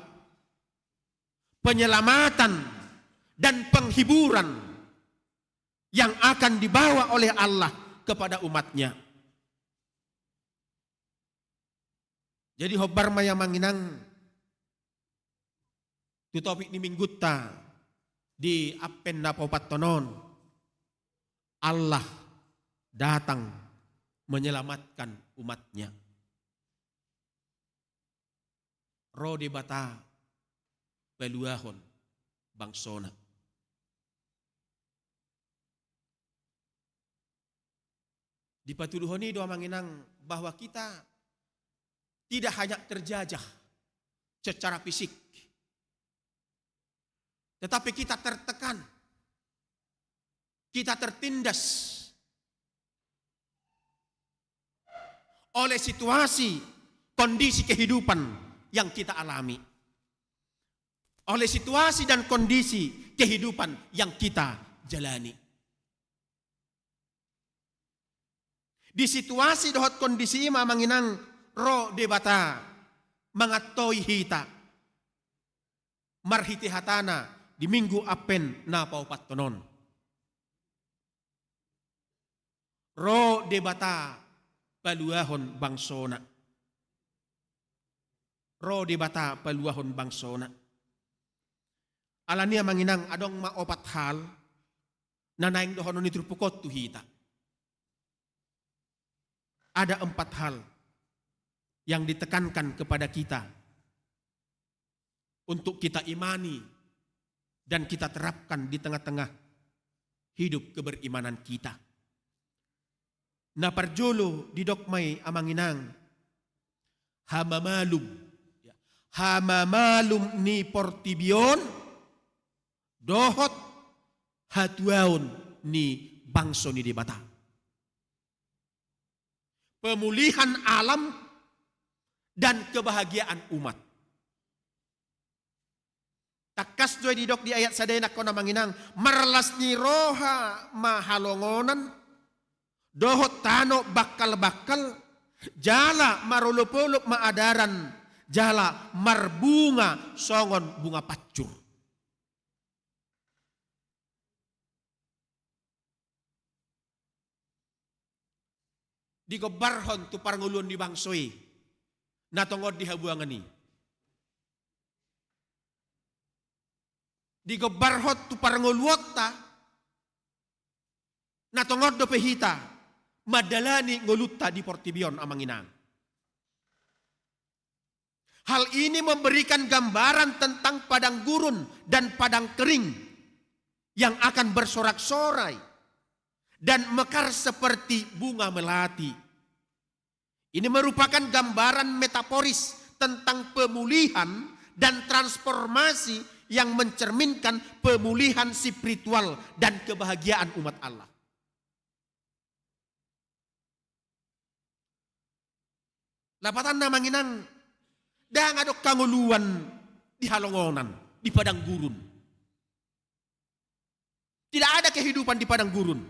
penyelamatan dan penghiburan yang akan dibawa oleh Allah kepada umat-Nya. Jadi, hombar ma i, amang inang, tu topik ni minggunta di Advent na paopathon on, Allah datang menyelamatkan umat-Nya. Ro Debata paluahon bangso-Na. Dipatuduhon i do, amang inang, bahwa kita tidak hanya terjajah secara fisik, tetapi kita tertekan, kita tertindas oleh situasi, kondisi kehidupan yang kita alami, oleh situasi dan kondisi kehidupan yang kita jalani. Di situasi dohot kondisi i ma, amang inang, ro Debata mangantoi hita marhite hata-Na di Minggu Advent na paopathon on. Ro Debata paluahon bangso-Na. Ro Debata paluahon bangso-Na. Alani i, amang inang, adong ma opat hal na naeng dohonon ni turpuk on tu hita. Ada empat hal yang ditekankan kepada kita untuk kita imani dan kita terapkan di tengah-tengah hidup keberimanan kita. Na parjolo didok ma i, amang inang, hamamalum. Hamamalum ni portibi on dohot hatuaon ni bangso ni Debata. Pemulihan alam dan kebahagiaan umat. Tangkas do i didok di ayat sada i nangkin, amang inang, marlas ni roha ma halongonan dohot tano bangkal-bangkal, jala marolop-olop ma adaran, jala marbunga songon bunga pancur. Digombarhon tu parngoluon ni bangso i na tongon di habuangan i. Digombarhon tu parngoluonta Na tongon dope hita mandalani ngolunta di portibi on, amang inang. Hal ini memberikan gambaran tentang padang gurun dan padang kering yang akan bersorak-sorai dan mekar seperti bunga melati. Ini merupakan gambaran metaforis tentang pemulihan dan transformasi yang mencerminkan pemulihan spiritual dan kebahagiaan umat Allah. Lapatanna, amang inang, ndang adong hangoluan di halongonan, di padang gurun. Tidak ada kehidupan di padang gurun.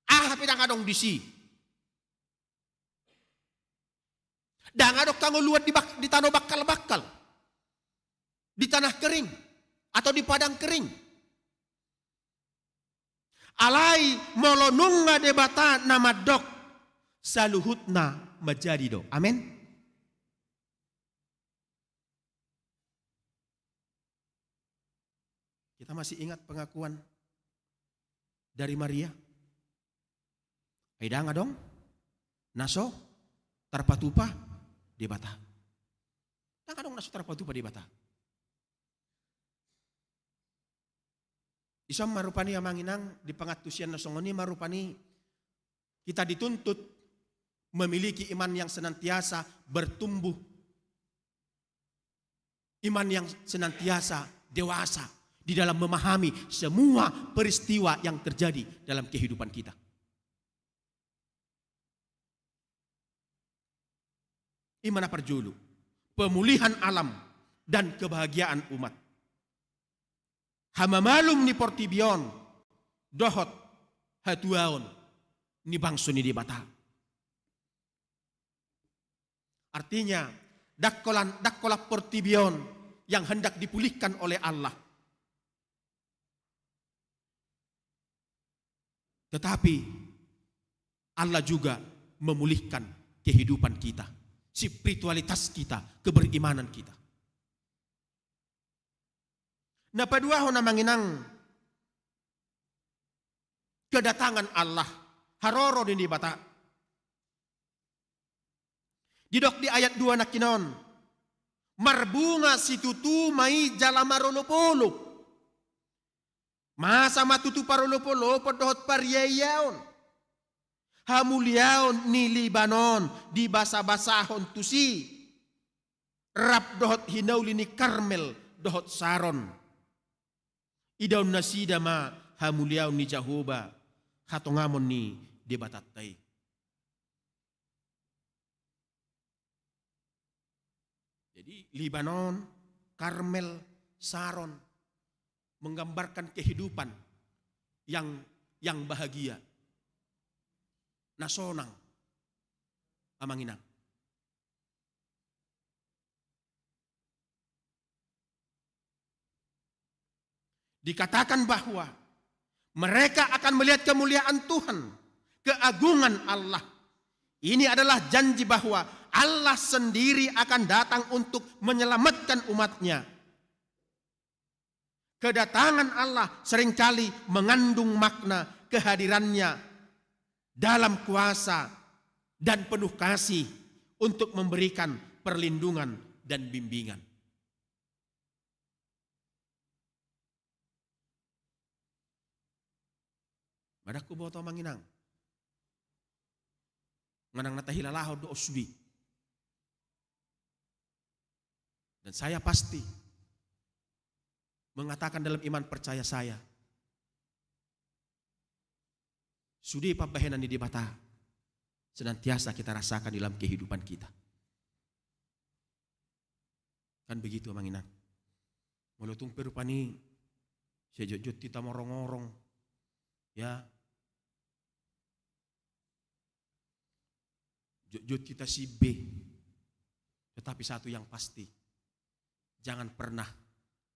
Aha pe ndang adong disi. Ndang adong hangoluan di bak-, di tano bangkal-bangkal, di tanah kering, atau di padang kering. Alai molo nunga Debata na mandok, saluhutna manjadi do. Amen. Kita masih ingat pengakuan dari Maria? Ai ndang adong na so tarpatupa Debata. Ndang adong na so tarpatupa Debata. Ison ma rupani, amang inang, di pangantusion na songon i ma rupani kita dituntut memiliki iman yang senantiasa bertumbuh, iman yang senantiasa dewasa di dalam memahami semua peristiwa yang terjadi dalam kehidupan kita. I ma na parjolo, pemulihan alam dan kebahagiaan umat. Hamamalum ni portibi on dohot hatuaon ni bangso ni Debata. Artinya, ndang holan, ndang holan portibi on yang hendak dipulihkan oleh Allah. Tetapi Allah juga memulihkan kehidupan kita, spiritualitas kita, keberimanan kita. Na paduahon, amang inang, kedatangan Allah, haroro ni Debata. Didok di ayat dua nangkin on, marbunga situtu ma i jala marolopolop. Masa ma tutu parolopolopon dohot pariaiaon. Hamuliaon ni Libanon dibasabasahon tusi, rap dohot hinauli ni Karmel dohot Saron. Idaon nasida ma hamuliaon ni Jahowa, hatongamon ni Debatanta i. Jadi, Libanon, Karmel, Saron menggambarkan kehidupan yang, yang bahagia, na sonang, amang inang. Dikatakan bahwa mereka akan melihat kemuliaan Tuhan, keagungan Allah. Ini adalah janji bahwa Allah sendiri akan datang untuk menyelamatkan umat-Nya. Kedatangan Allah seringkali mengandung makna kehadiran-Nya dalam kuasa dan penuh kasih untuk memberikan perlindungan dan bimbingan. Madakku boto, amang inang. Manang na tahilalahon do on sude. Dan saya pasti mengatakan dalam iman percaya saya, sude pambahenan ni Debata senantiasa kita rasakan dalam kehidupan kita. Kan begitu, amang inang. Molo tung pe rupani sai jotjot hita morongorong, ya, jotjot hita simbe, tetapi satu yang pasti, jangan pernah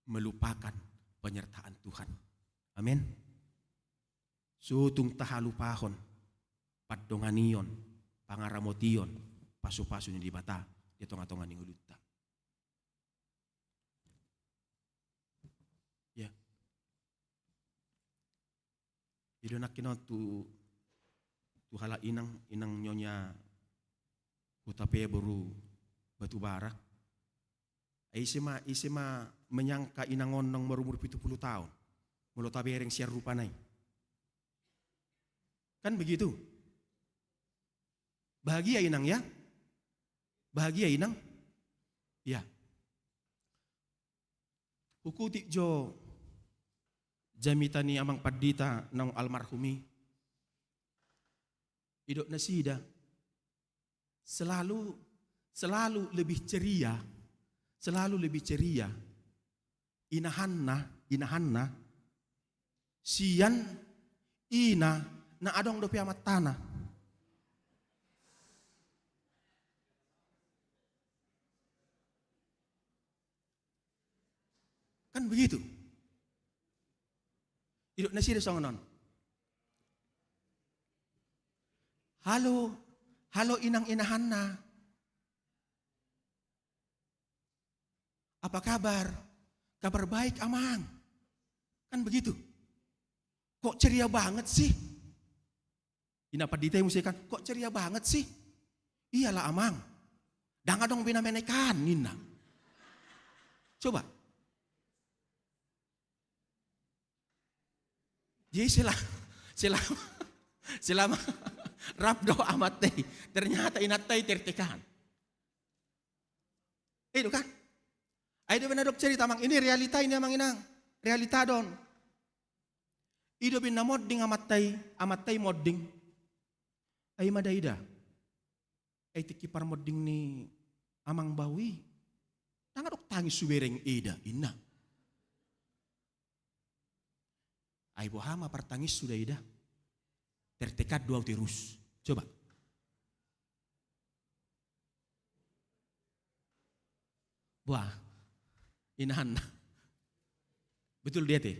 melupakan penyertaan Tuhan. Amin. So tung tahalupahon pandonganion, pangaramotion, pasupasu ni Debata di tongatonga ni ngolunta. Ya. Ido nangkin on tu, tu halak inang, inang Nyonya Hutapea boru Batubara. Ai ise ma, ise ma menyangka inang on naung marumur pitu pulu taon, molo tabereng sian rupana i. Kan begitu? Bahagia inang ya? Bahagia inang? Ya. Hukutik jo jamita ni amang pandita naung almarhum i. Didok nasida, selalu, selalu lebih ceria, selalu lebih ceria inahanna, inahanna sian ina na adong dope amantana. Kan begitu? Didok nasida songon on. Halo, halo inang inahanna. Apa kabar? Kabar baik, Amang. Kan begitu. Kok ceria banget sih? Ina pandita i muse kan, kok ceria banget sih? Iyalah, Amang. Ndang adong be na menek an, ninna. Coba. Jadi selama, selama, selama rap dohot amanta i, ternyata inanta i tertekan. Ido kan? Ai do be na dok cerita, Amang. Ini realita ini, Amang Inang. Realita do on. Ido be na monding amanta i, amanta i monding. Ai ma da ida. Ai tingki parmonding ni amang bau i, ndang adong tangis hubereng eda, inna. Ai boha ma partangishu da eda? Tertekan do au terus. Coba. Wah, inahan. Betul dia te.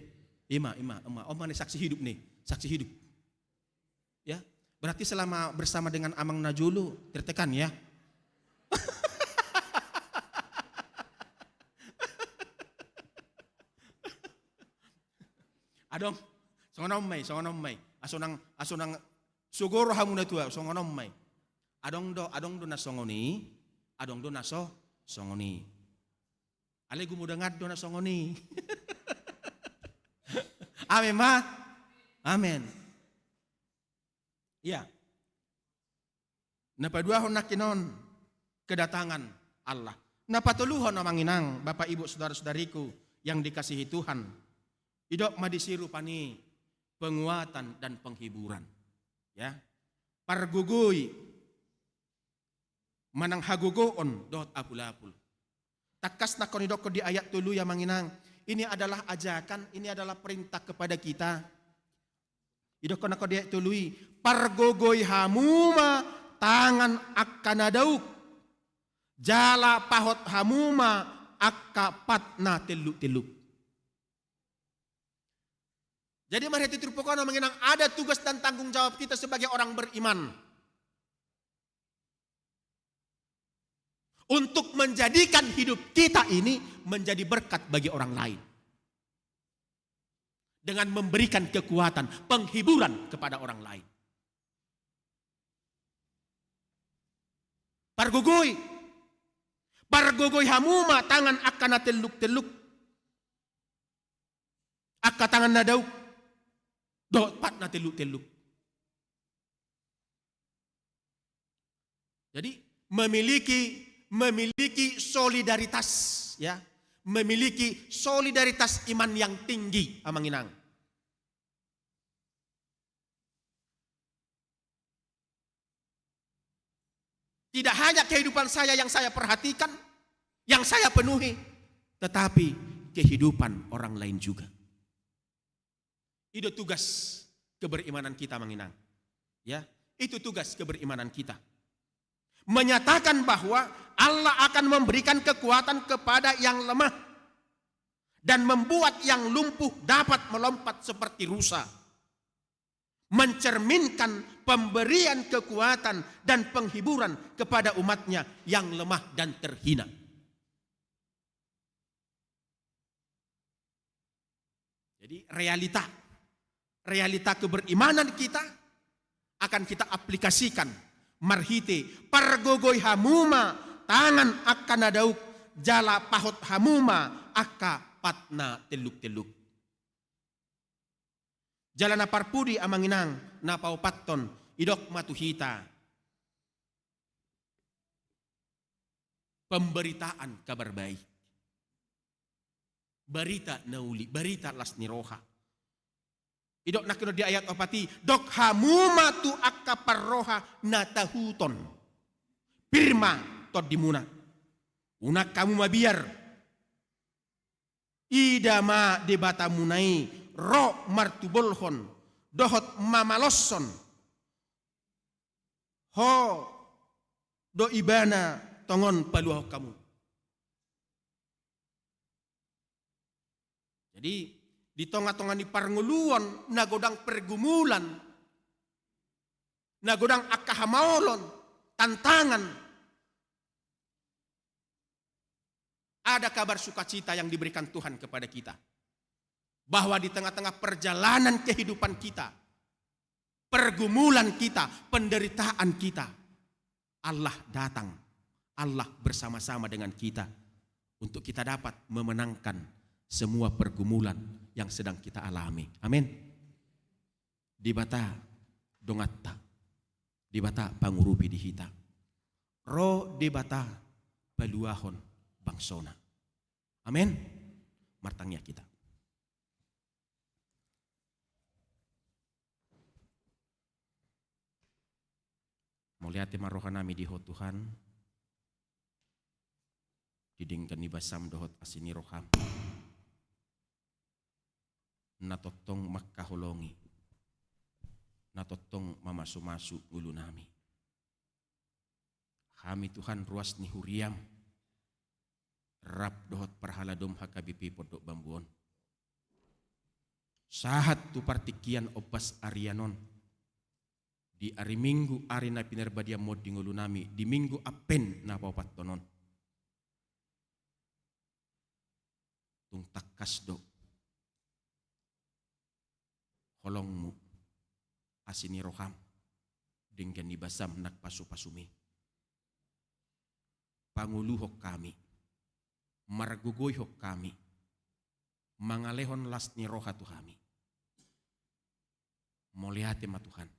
Ima, ima, ima. Om mana saksi hidup nih, saksi hidup. Ya, berarti selama bersama dengan amang na jolo tertekan ya. Adong, songon on ma i, songon on ma i. Aso nang, aso nang sogoro hamu na tua, songon on ma i. Adong do, adong do na songon i, adong do na so, songon i. Alai gumudangan do na songon i. Amen ma? Amen. Iya. Na paduahon nangkin on kedatangan Allah. Na patoluhon amang inang, bapak ibu, saudara-saudariku yang dikasihi Tuhan. Idok ma disi rupani penguatan dan penghiburan. Ya. Pargogoi manang hagogoon dohot apul-apul. Tangkas nangkin idokkon di ayat tolu i amang inang. Ini adalah ajakan, ini adalah perintah kepada kita. Idokkon nangkin di ayat tolu i, pargogoi hamu ma tangan angka na dauk, jala pahot hamu ma angka pat na telluk-telluk. Jadi marhite turpuk on amang inang, ada tugas dan tanggung jawab kita sebagai orang beriman. Untuk menjadikan hidup kita ini menjadi berkat bagi orang lain. Dengan memberikan kekuatan, penghiburan kepada orang lain. Pargogoi. Pargogoi hamu ma tangan angka na telluk-telluk. Angka tangan na dauk. Dohot pat na telluk-telluk. Jadi memiliki, memiliki solidaritas, ya, memiliki solidaritas iman yang tinggi, amang inang. Tidak hanya kehidupan saya yang saya perhatikan, yang saya penuhi, tetapi kehidupan orang lain juga. Itu tugas keberimanan kita, amang inang. Ya, itu tugas keberimanan kita. Menyatakan bahwa Allah akan memberikan kekuatan kepada yang lemah dan membuat yang lumpuh dapat melompat seperti rusa. Mencerminkan pemberian kekuatan dan penghiburan kepada umatnya yang lemah dan terhina. Jadi realita, realita keberimanan kita akan kita aplikasikan marhite pargogoi hamu ma tangan angka na dauk, jala pahot hamu ma angka pat na telluk-telluk. Jala na parpudi amang inang, na paopathon, didok ma tu hita pemberitaan kabar baik. Barita na uli, barita las ni roha. Didok nangkin on di ayat opat i, dok hamu ma tu angka parroha na tahuton. Pir ma tondimuna. Unang hamu mabiar. Ida ma Debatamuna i ro martubolhon dohot mamaloshon ho do Ibana tongon paluahon hamu. Jadi, di tonga-tonga ni parngoluon na godang pergumulan, na godang angka hamaolon, tantangan, ada kabar sukacita yang diberikan Tuhan kepada kita. Bahwa di tengah-tengah perjalanan kehidupan kita, pergumulan kita, penderitaan kita, Allah datang, Allah bersama-sama dengan kita untuk kita dapat memenangkan semua pergumulan yang sedang kita alami. Amin. Debata donganta, Debata pangurupi di hita. Ro Debata paluahon bangsona. Amin. Martangiang hita. Mauliate ma rohanami di Ho Tuhan, di denggan ni basam dohot asi ni roham. Na tongtong mangkaholongi, na tongtong mamasumasu ngolunami. Hami Tuhan ruas ni huriam, rap dohot parhaladom H K B P Pondok Bambu on. Sahat tu partingkian ombas arian on. Di ari Minggu, ari na pinarbadiamon di ngolunami, di Minggu Advent na paopathon on. Tung tangkas do holongmu, asi ni roham, denggan ni basam nang pasupasumi. Pangoluhon hami, margogoihon hami, mangalehon las ni roha tu hami. Mauliate ma Tuhan,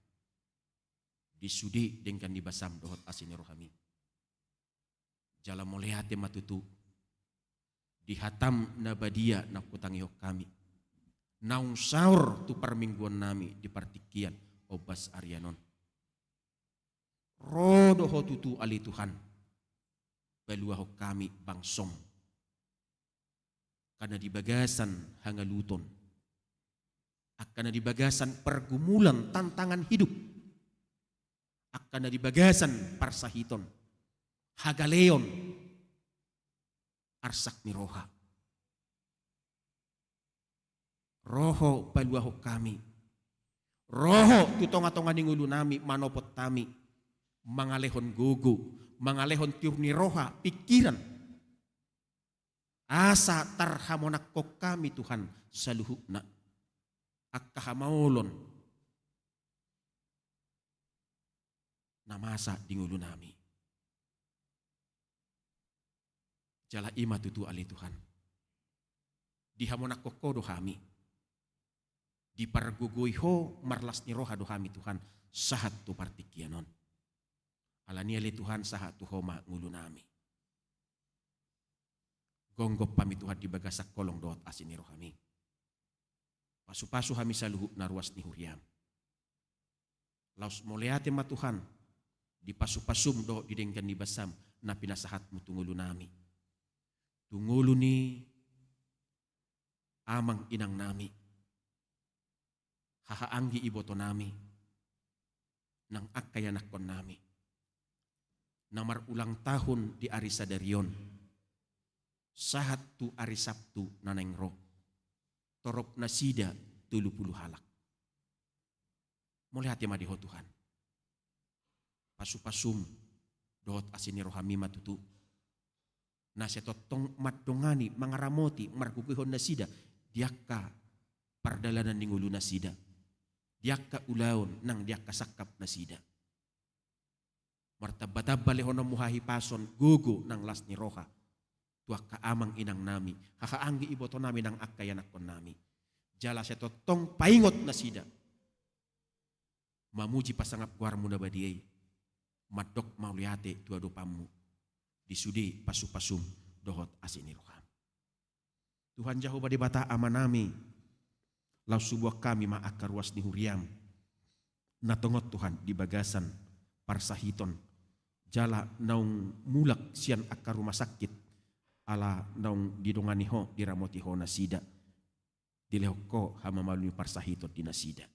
di sude denggan ni basam dohot asi ni rohami. Jala mauliate ma tutu di hatam na badia na hutangihon hami, naung saor tu parmingguonnami di partingkian ombas arian on. Ro do Ho tutu ale Tuhan, paluahon hami bangsom. Angka na di bagasan hangaluton, angka na di bagasan pergumulan, tantangan hidup, angka na di bagasan parsahiton, hagaleon, arsak ni roha. Ro Ho paluahon hami. Ro Ho tu tongatonga ni ngolunami, manopot hami, mangalehon gogo, mangalehon tiur ni roha, pingkiran. Asa tarhamonangkon hami Tuhan saluhutna angka hamaolon na masa di ngolunami. Jala i ma tutu ale Tuhan, dihamonangkon Ho do hami, dipargogoi Ho, marlas ni roha do hami Tuhan, sahat tu partingkian on. Alani i ale Tuhan, sahat tu Ho ma ngolunami. Gonggom hami Tuhan di bagasan holong dohot asi ni rohami. Pasupasu hami saluhutna ruas ni huriam. Laos mauliate ma Tuhan, di pasupasum dohot di denggan ni basam na pinasahatmu tu ngolunami, tu ngolu ni amang inangnami, haha anggi ibotonami, nang angka ianakkonnami na marulang tahun di ari sadari on, sahat tu ari Sabtu na naeng ro, torop nasida tolu pulu halak. Mauliate ma di Ho Tuhan. Pasupasum dohot asi ni rohami ma tutu na sai tongtong mandongani, mangaramoti, margogoihon nasida di angka pardalanan ni ngolu nasida. di angka ulaon nang di angka sangkap nasida. Martamba-tamba lehononmu hahipason, gogo nang las ni roha tu angka amang inang nami, haha anggi iboto nami nang angka ianakkon nami. Jala sai tongtong paingot nasida mamuji pasangap goarmu na badia i, mandok mauliate tu adopanmu di sude pasu-pasum dohot asi ni roham. Tuhan Jahowa Debata Ama nami, laos huboan hami ma angka ruas ni huriam na tongon Tuhan di bagasan parsahiton, jala naung mulak sian angka rumah sakit, ala naung didongani ho, diramoti ho nasida, dilehon ho hamamalum ni parsahiton di nasida.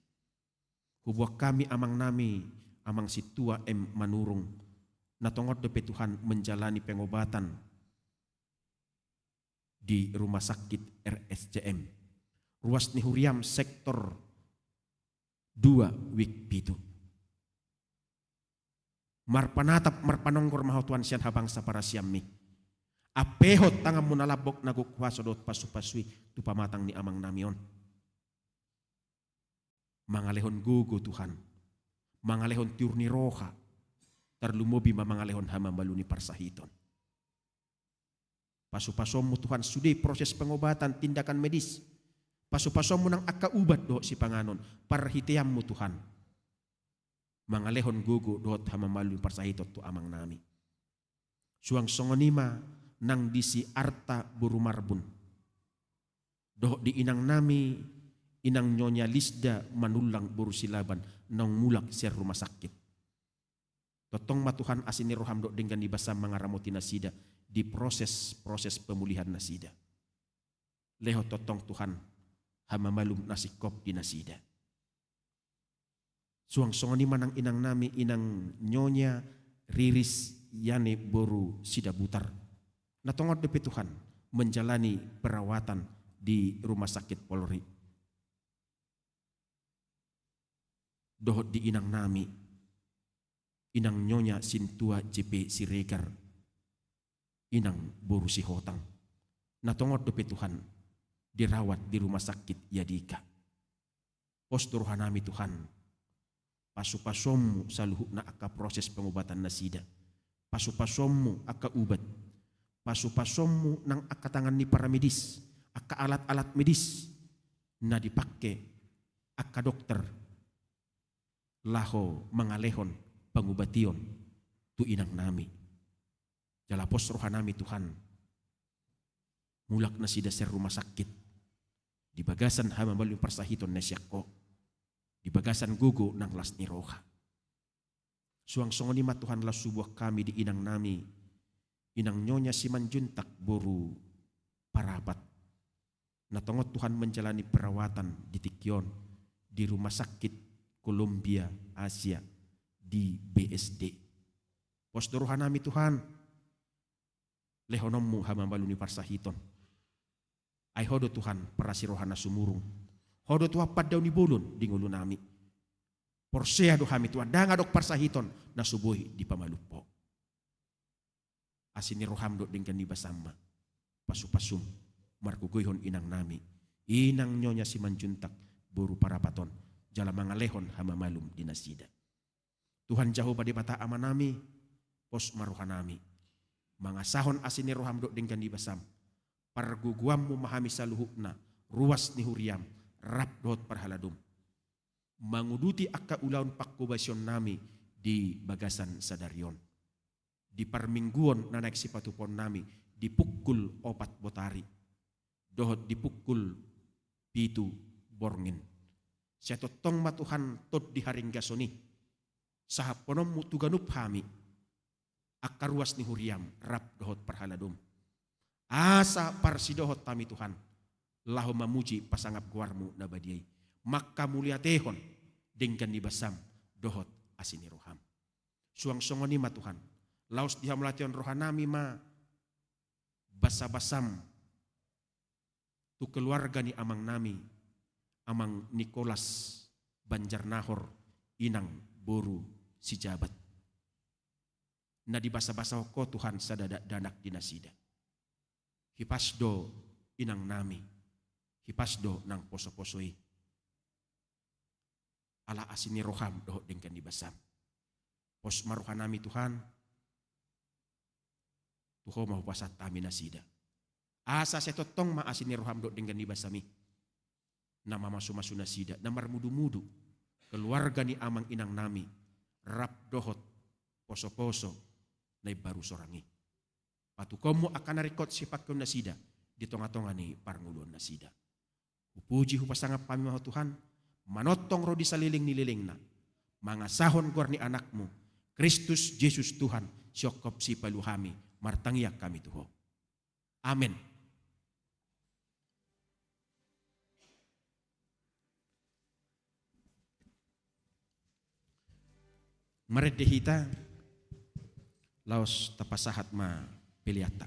Huboan hami amang nami, Amang Sintua M Manurung, na tongon dope Tuhan menjalani pengobatan di rumah sakit R S C M, ruas ni huriam sektor dua, wik pitu. Marpanatap, marpanonggor ma ho Tuhan sian habangsa parasianmi. Ampehon tanganmu na lambok na gok huaso dohot pasu-pasu i tu pamatang ni amang nami on. Mangalehon gogo Tuhan, mangalehon tiur ni roha, tarlumobi ma mangalehon hamamalum ni parsahiton. Pasu-pasuonmu Tuhan sude proses pengobatan, tindakan medis. Pasu-pasuonmu nang angka ubat dohot sipanganon, parhiteanmu Tuhan mangalehon gogo dohot hamamalum ni parsahiton tu amang nami. Suang songon i ma nang di si Arta boru Marbun, dohot di inang nami, inang Nyonya Lisda Manullang boru Silaban, naung mulak sian rumah sakit. Tongtong ma Tuhan asi ni roham dohot denggan ni basam mangaramoti nasida di proses-proses pemulihan nasida. Lehon tongtong Tuhan hamamalum na singkop di nasida. Suang songon i ma nang inang nami, inang Nyonya Riris Yani boru Sidabutar, na tongon dope Tuhan menjalani perawatan di rumah sakit Polri. Dohot di inang nami, inang Nyonya Sintua J P Siregar, inang boru Sihotang, na tongon dope Tuhan dirawat di rumah sakit Yadika. Pos do roha nami Tuhan, pasu-pasuonmu saluhutna angka proses pengobatan nasida, pasu-pasuonmu angka ubat, pasu-pasuonmu nang angka tangan ni paramedis, angka alat-alat medis na dipake angka dokter laho mangalehon pangubation tu inang nami. Jala pos roha nami Tuhan, mulak nasida sian rumah sakit di bagasan hamamalum ni parsahiton na sian Ho, di bagasan gogo nang las ni roha. Suang songon i ma Tuhan laos huboan hami di inang nami, inang Nyonya Simanjuntak boru Parapat, na tongon Tuhan menjalani perawatan di tingki on di Rumah Sakit Columbia Asia di B S D. Pos do roha nami Tuhan, lehononmu hamamalum ni parsahiton. Ai Ho do Tuhan parasi roha na sumurung. Ho do Tuhan pandaon ni bolon di ngolu nami. Porsea do hami Tuhan, ndang adong parsahiton na so boi dipamalum Ho. Asi ni roham dohot denggan ni basam ma pasu-pasum margogoihon inang nami, inang Nyonya Simanjuntak boru Parapat on, jala mangalehon hamamalum di nasida. Tuhan Jahowa Debata Ama nami, pos ma roha nami mangasahon asi ni roham dohot denggan ni basam. Pargogoanmu ma hami saluhutna, ruas ni huriam rap dohot parhaladom, manguduti angka ulaon pangkobasion nami di bagasan sadari on, di parmingguon na naeng sipatupaon nami di pukul opat botari dohot di pukul pitu borngin. Sai tongtong ma Tuhan tondi haringgason i, sahapkononmu tu ganup hami angka ruas ni huriam rap dohot parhaladom, asa parsidohot hami Tuhan laho mamuji pasangap goarmu na badia i, mangkamuliatehon denggan ni basam dohot asi ni roham. Suang songon i ma Tuhan, laos dihamauliatehon roha nami ma basabasam tu keluarga ni amang nami, Amang Nikolas Banjarnahor, inang boru Sijabat, na dibasabasahon Ho Tuhan sada dakdanak di nasida. Hipas do inang nami, hipas do nang posoposo i. ala asi ni roham dohot denggan ni basam. Pos ma rohanami Tuhan, tu Ho ma hupasahat hami nasida. Asa sai tongtong ma asi ni roham dohot denggan ni basam i na mamasumasu nasida, na marmudumudu keluarga ni amang inangnami, rap dohot posoposo na imbaru sorang i. Patukonmu angka na ringkot sipangkeon nasida di tongatonga ni parngoluon nasida. Hupuji hupasangap hami ma Ho Tuhan, manongtong ro di saleleng ni lelengna, mangasahon goar ni Anakmu, Kristus Jesus Tuhan, sihongkop sipalu hami, martangiang hami tu Ho. Amen. Marende hita, laos tapasahat ma peleanta.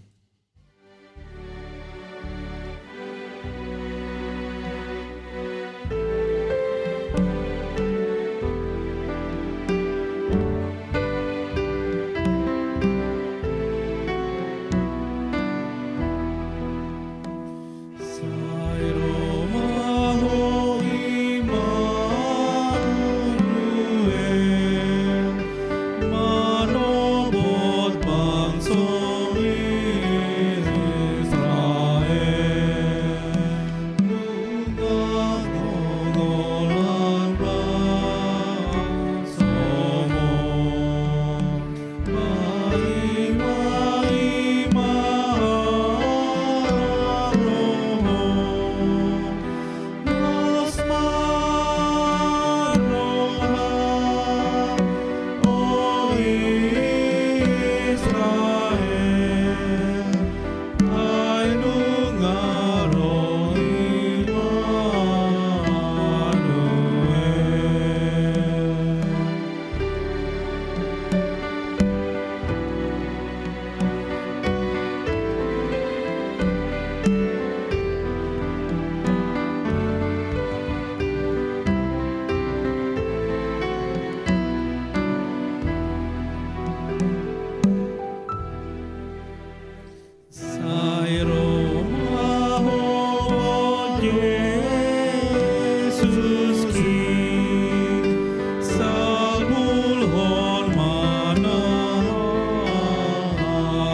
Sai ro ma Ho Jesus Kristus, salpulhon ma na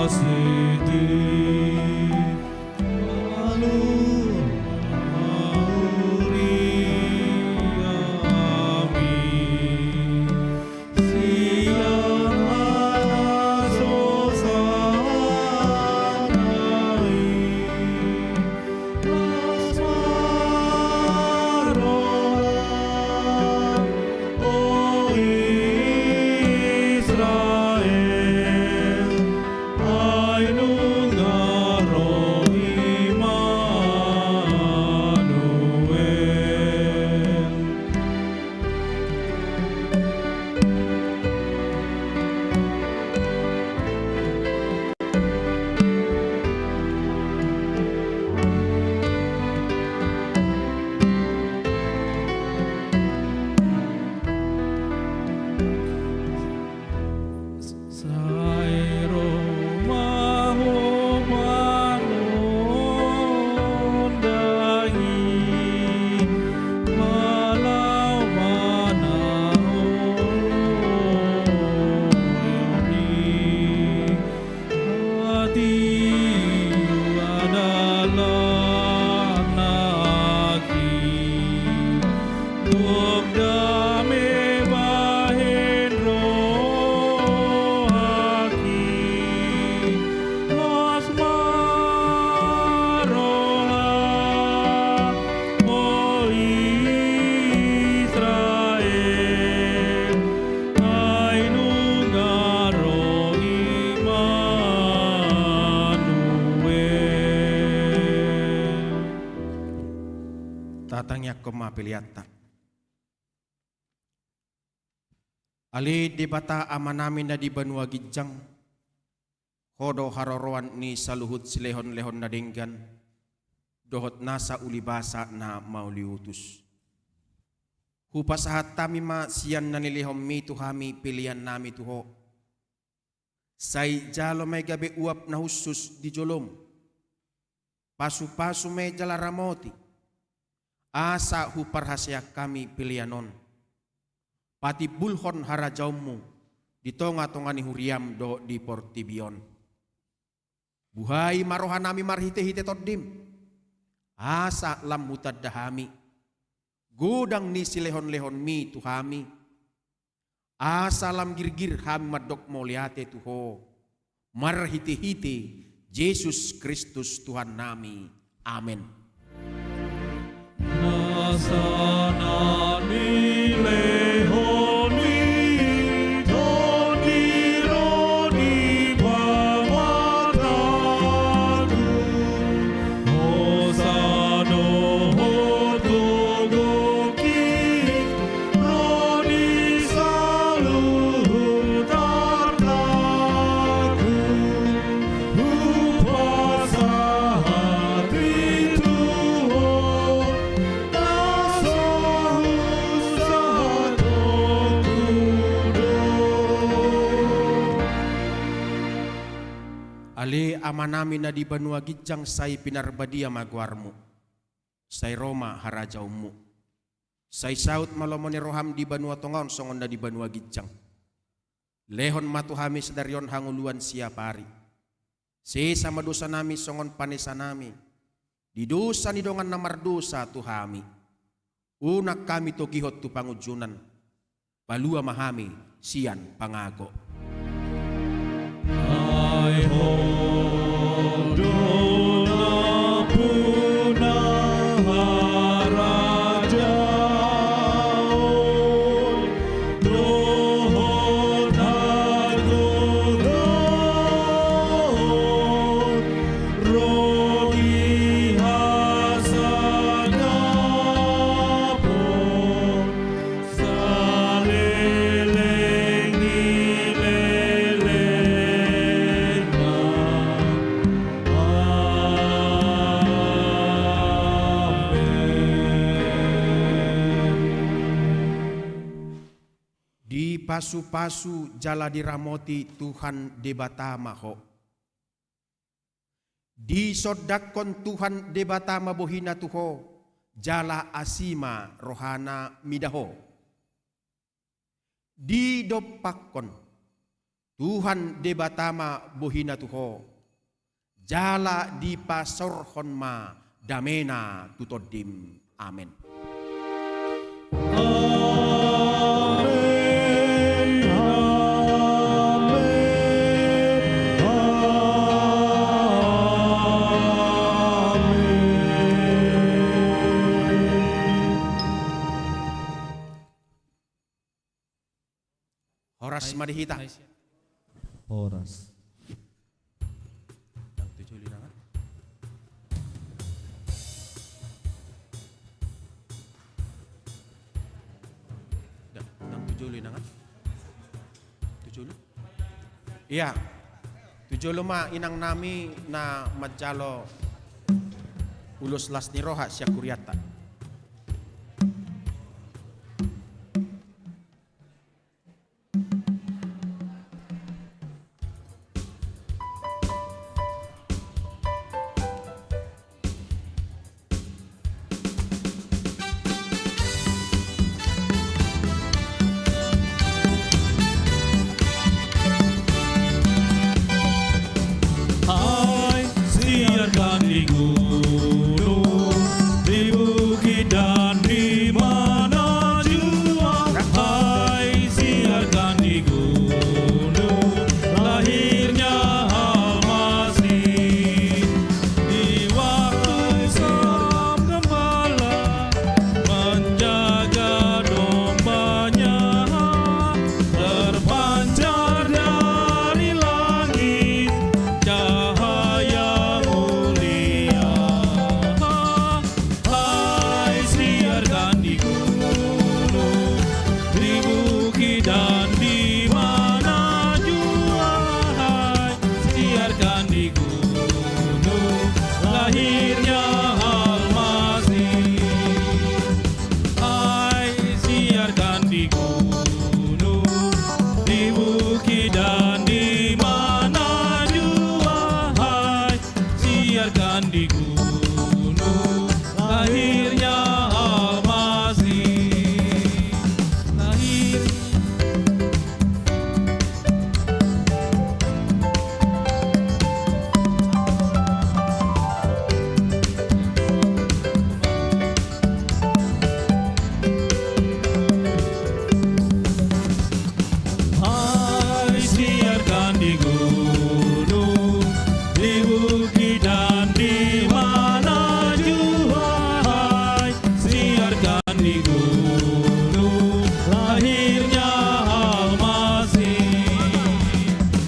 asing di alu auriami. Sai ro ma Ho manondangi, palau ma na hurang i. Atiu adalah naki, gok dame bahen rohaki, las ma roha, o Israel. Ai nunga ro Immanuel. Tatangiangkon ma peleanta. Ale Debata Amanami na di banua ginjang, Ho do haroroan ni saluhut silehonlehon na denggan dohot nasa ulibasa na mauliutus. Hupasahat hami ma sian na nilehonmi tu hami peleannami tu Ho. Sai jalo ma i gabe uap na hushus di jolom. Pasupasu ma i jala ramoti, asa huparhaseang hami pelean on. patimbulhon harajaonmu di tonga-tonga ni huriam dohot di portibi on. Buhai ma rohanami marhite-hite Tondim, asa lam hutanda hami godang ni silehon-lehonmi tu hami, asa lam girgir hami mandok mauliate tu Ho, marhite-hite Jesus Kristus Tuhannami. Amen. Na sana nilehon ni Tondi ro di pamatangku, hosanna dohot gogo ro di saluhut artaku, hupasahat i tu Ho, na so husahatkonku do. Ale Amanami na di banua ginjang, sai pinarbadia ma goarmu. Sai ro ma harajaonmu. Sai saut ma lomo ni roham di banua tonga on songon na di banua ginjang. Lehon ma tu hami sadari on hangoluan siapari. Sesa ma dosanami songon panesanami di dosa ni dongan na mardosa tu hami. Unang hami togihon tu pangunjunan. Palua ma hami sian pangago. Ai Ho do nampuna harajaon dohot hagogoon ro di hasangapon saleleng ni lelengna. Amen. Dipasu-pasu jala diramoti Tuhan Debata ma ho. Disondangkon Tuhan Debata ma bohina tu ho, jala asi ma rohana mida ho. Didompakkon Tuhan Debata ma bohina tu ho, jala dipasaorhon ma damena tu tondim. Amen. Amen, amen, amen. Horas ma di hita. Horas. Ndang tu jolo inangan. Ndang, ndang tu jolo inangan. Tu jolo. Ia. Tu jolo ma inangnami na manjalo ulos las ni roha sian hurianta. Ai sian Kandigulu, di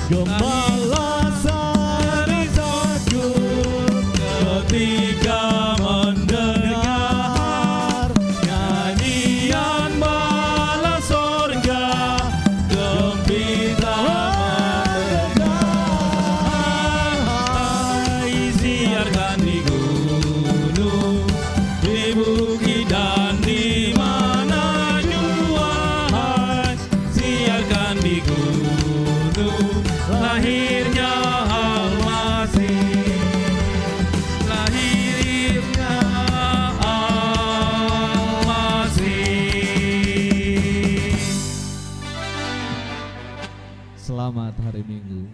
Gembala sari sanggup ketika mendengar nyanyian bala sorga, gembira mendengar. Hai, siarkan di gunung, di bukit dan di mana jua, hai, siarkan di gunung lahirnya Al-Masih, lahirnya Al-Masih. Selamat hari Minggu.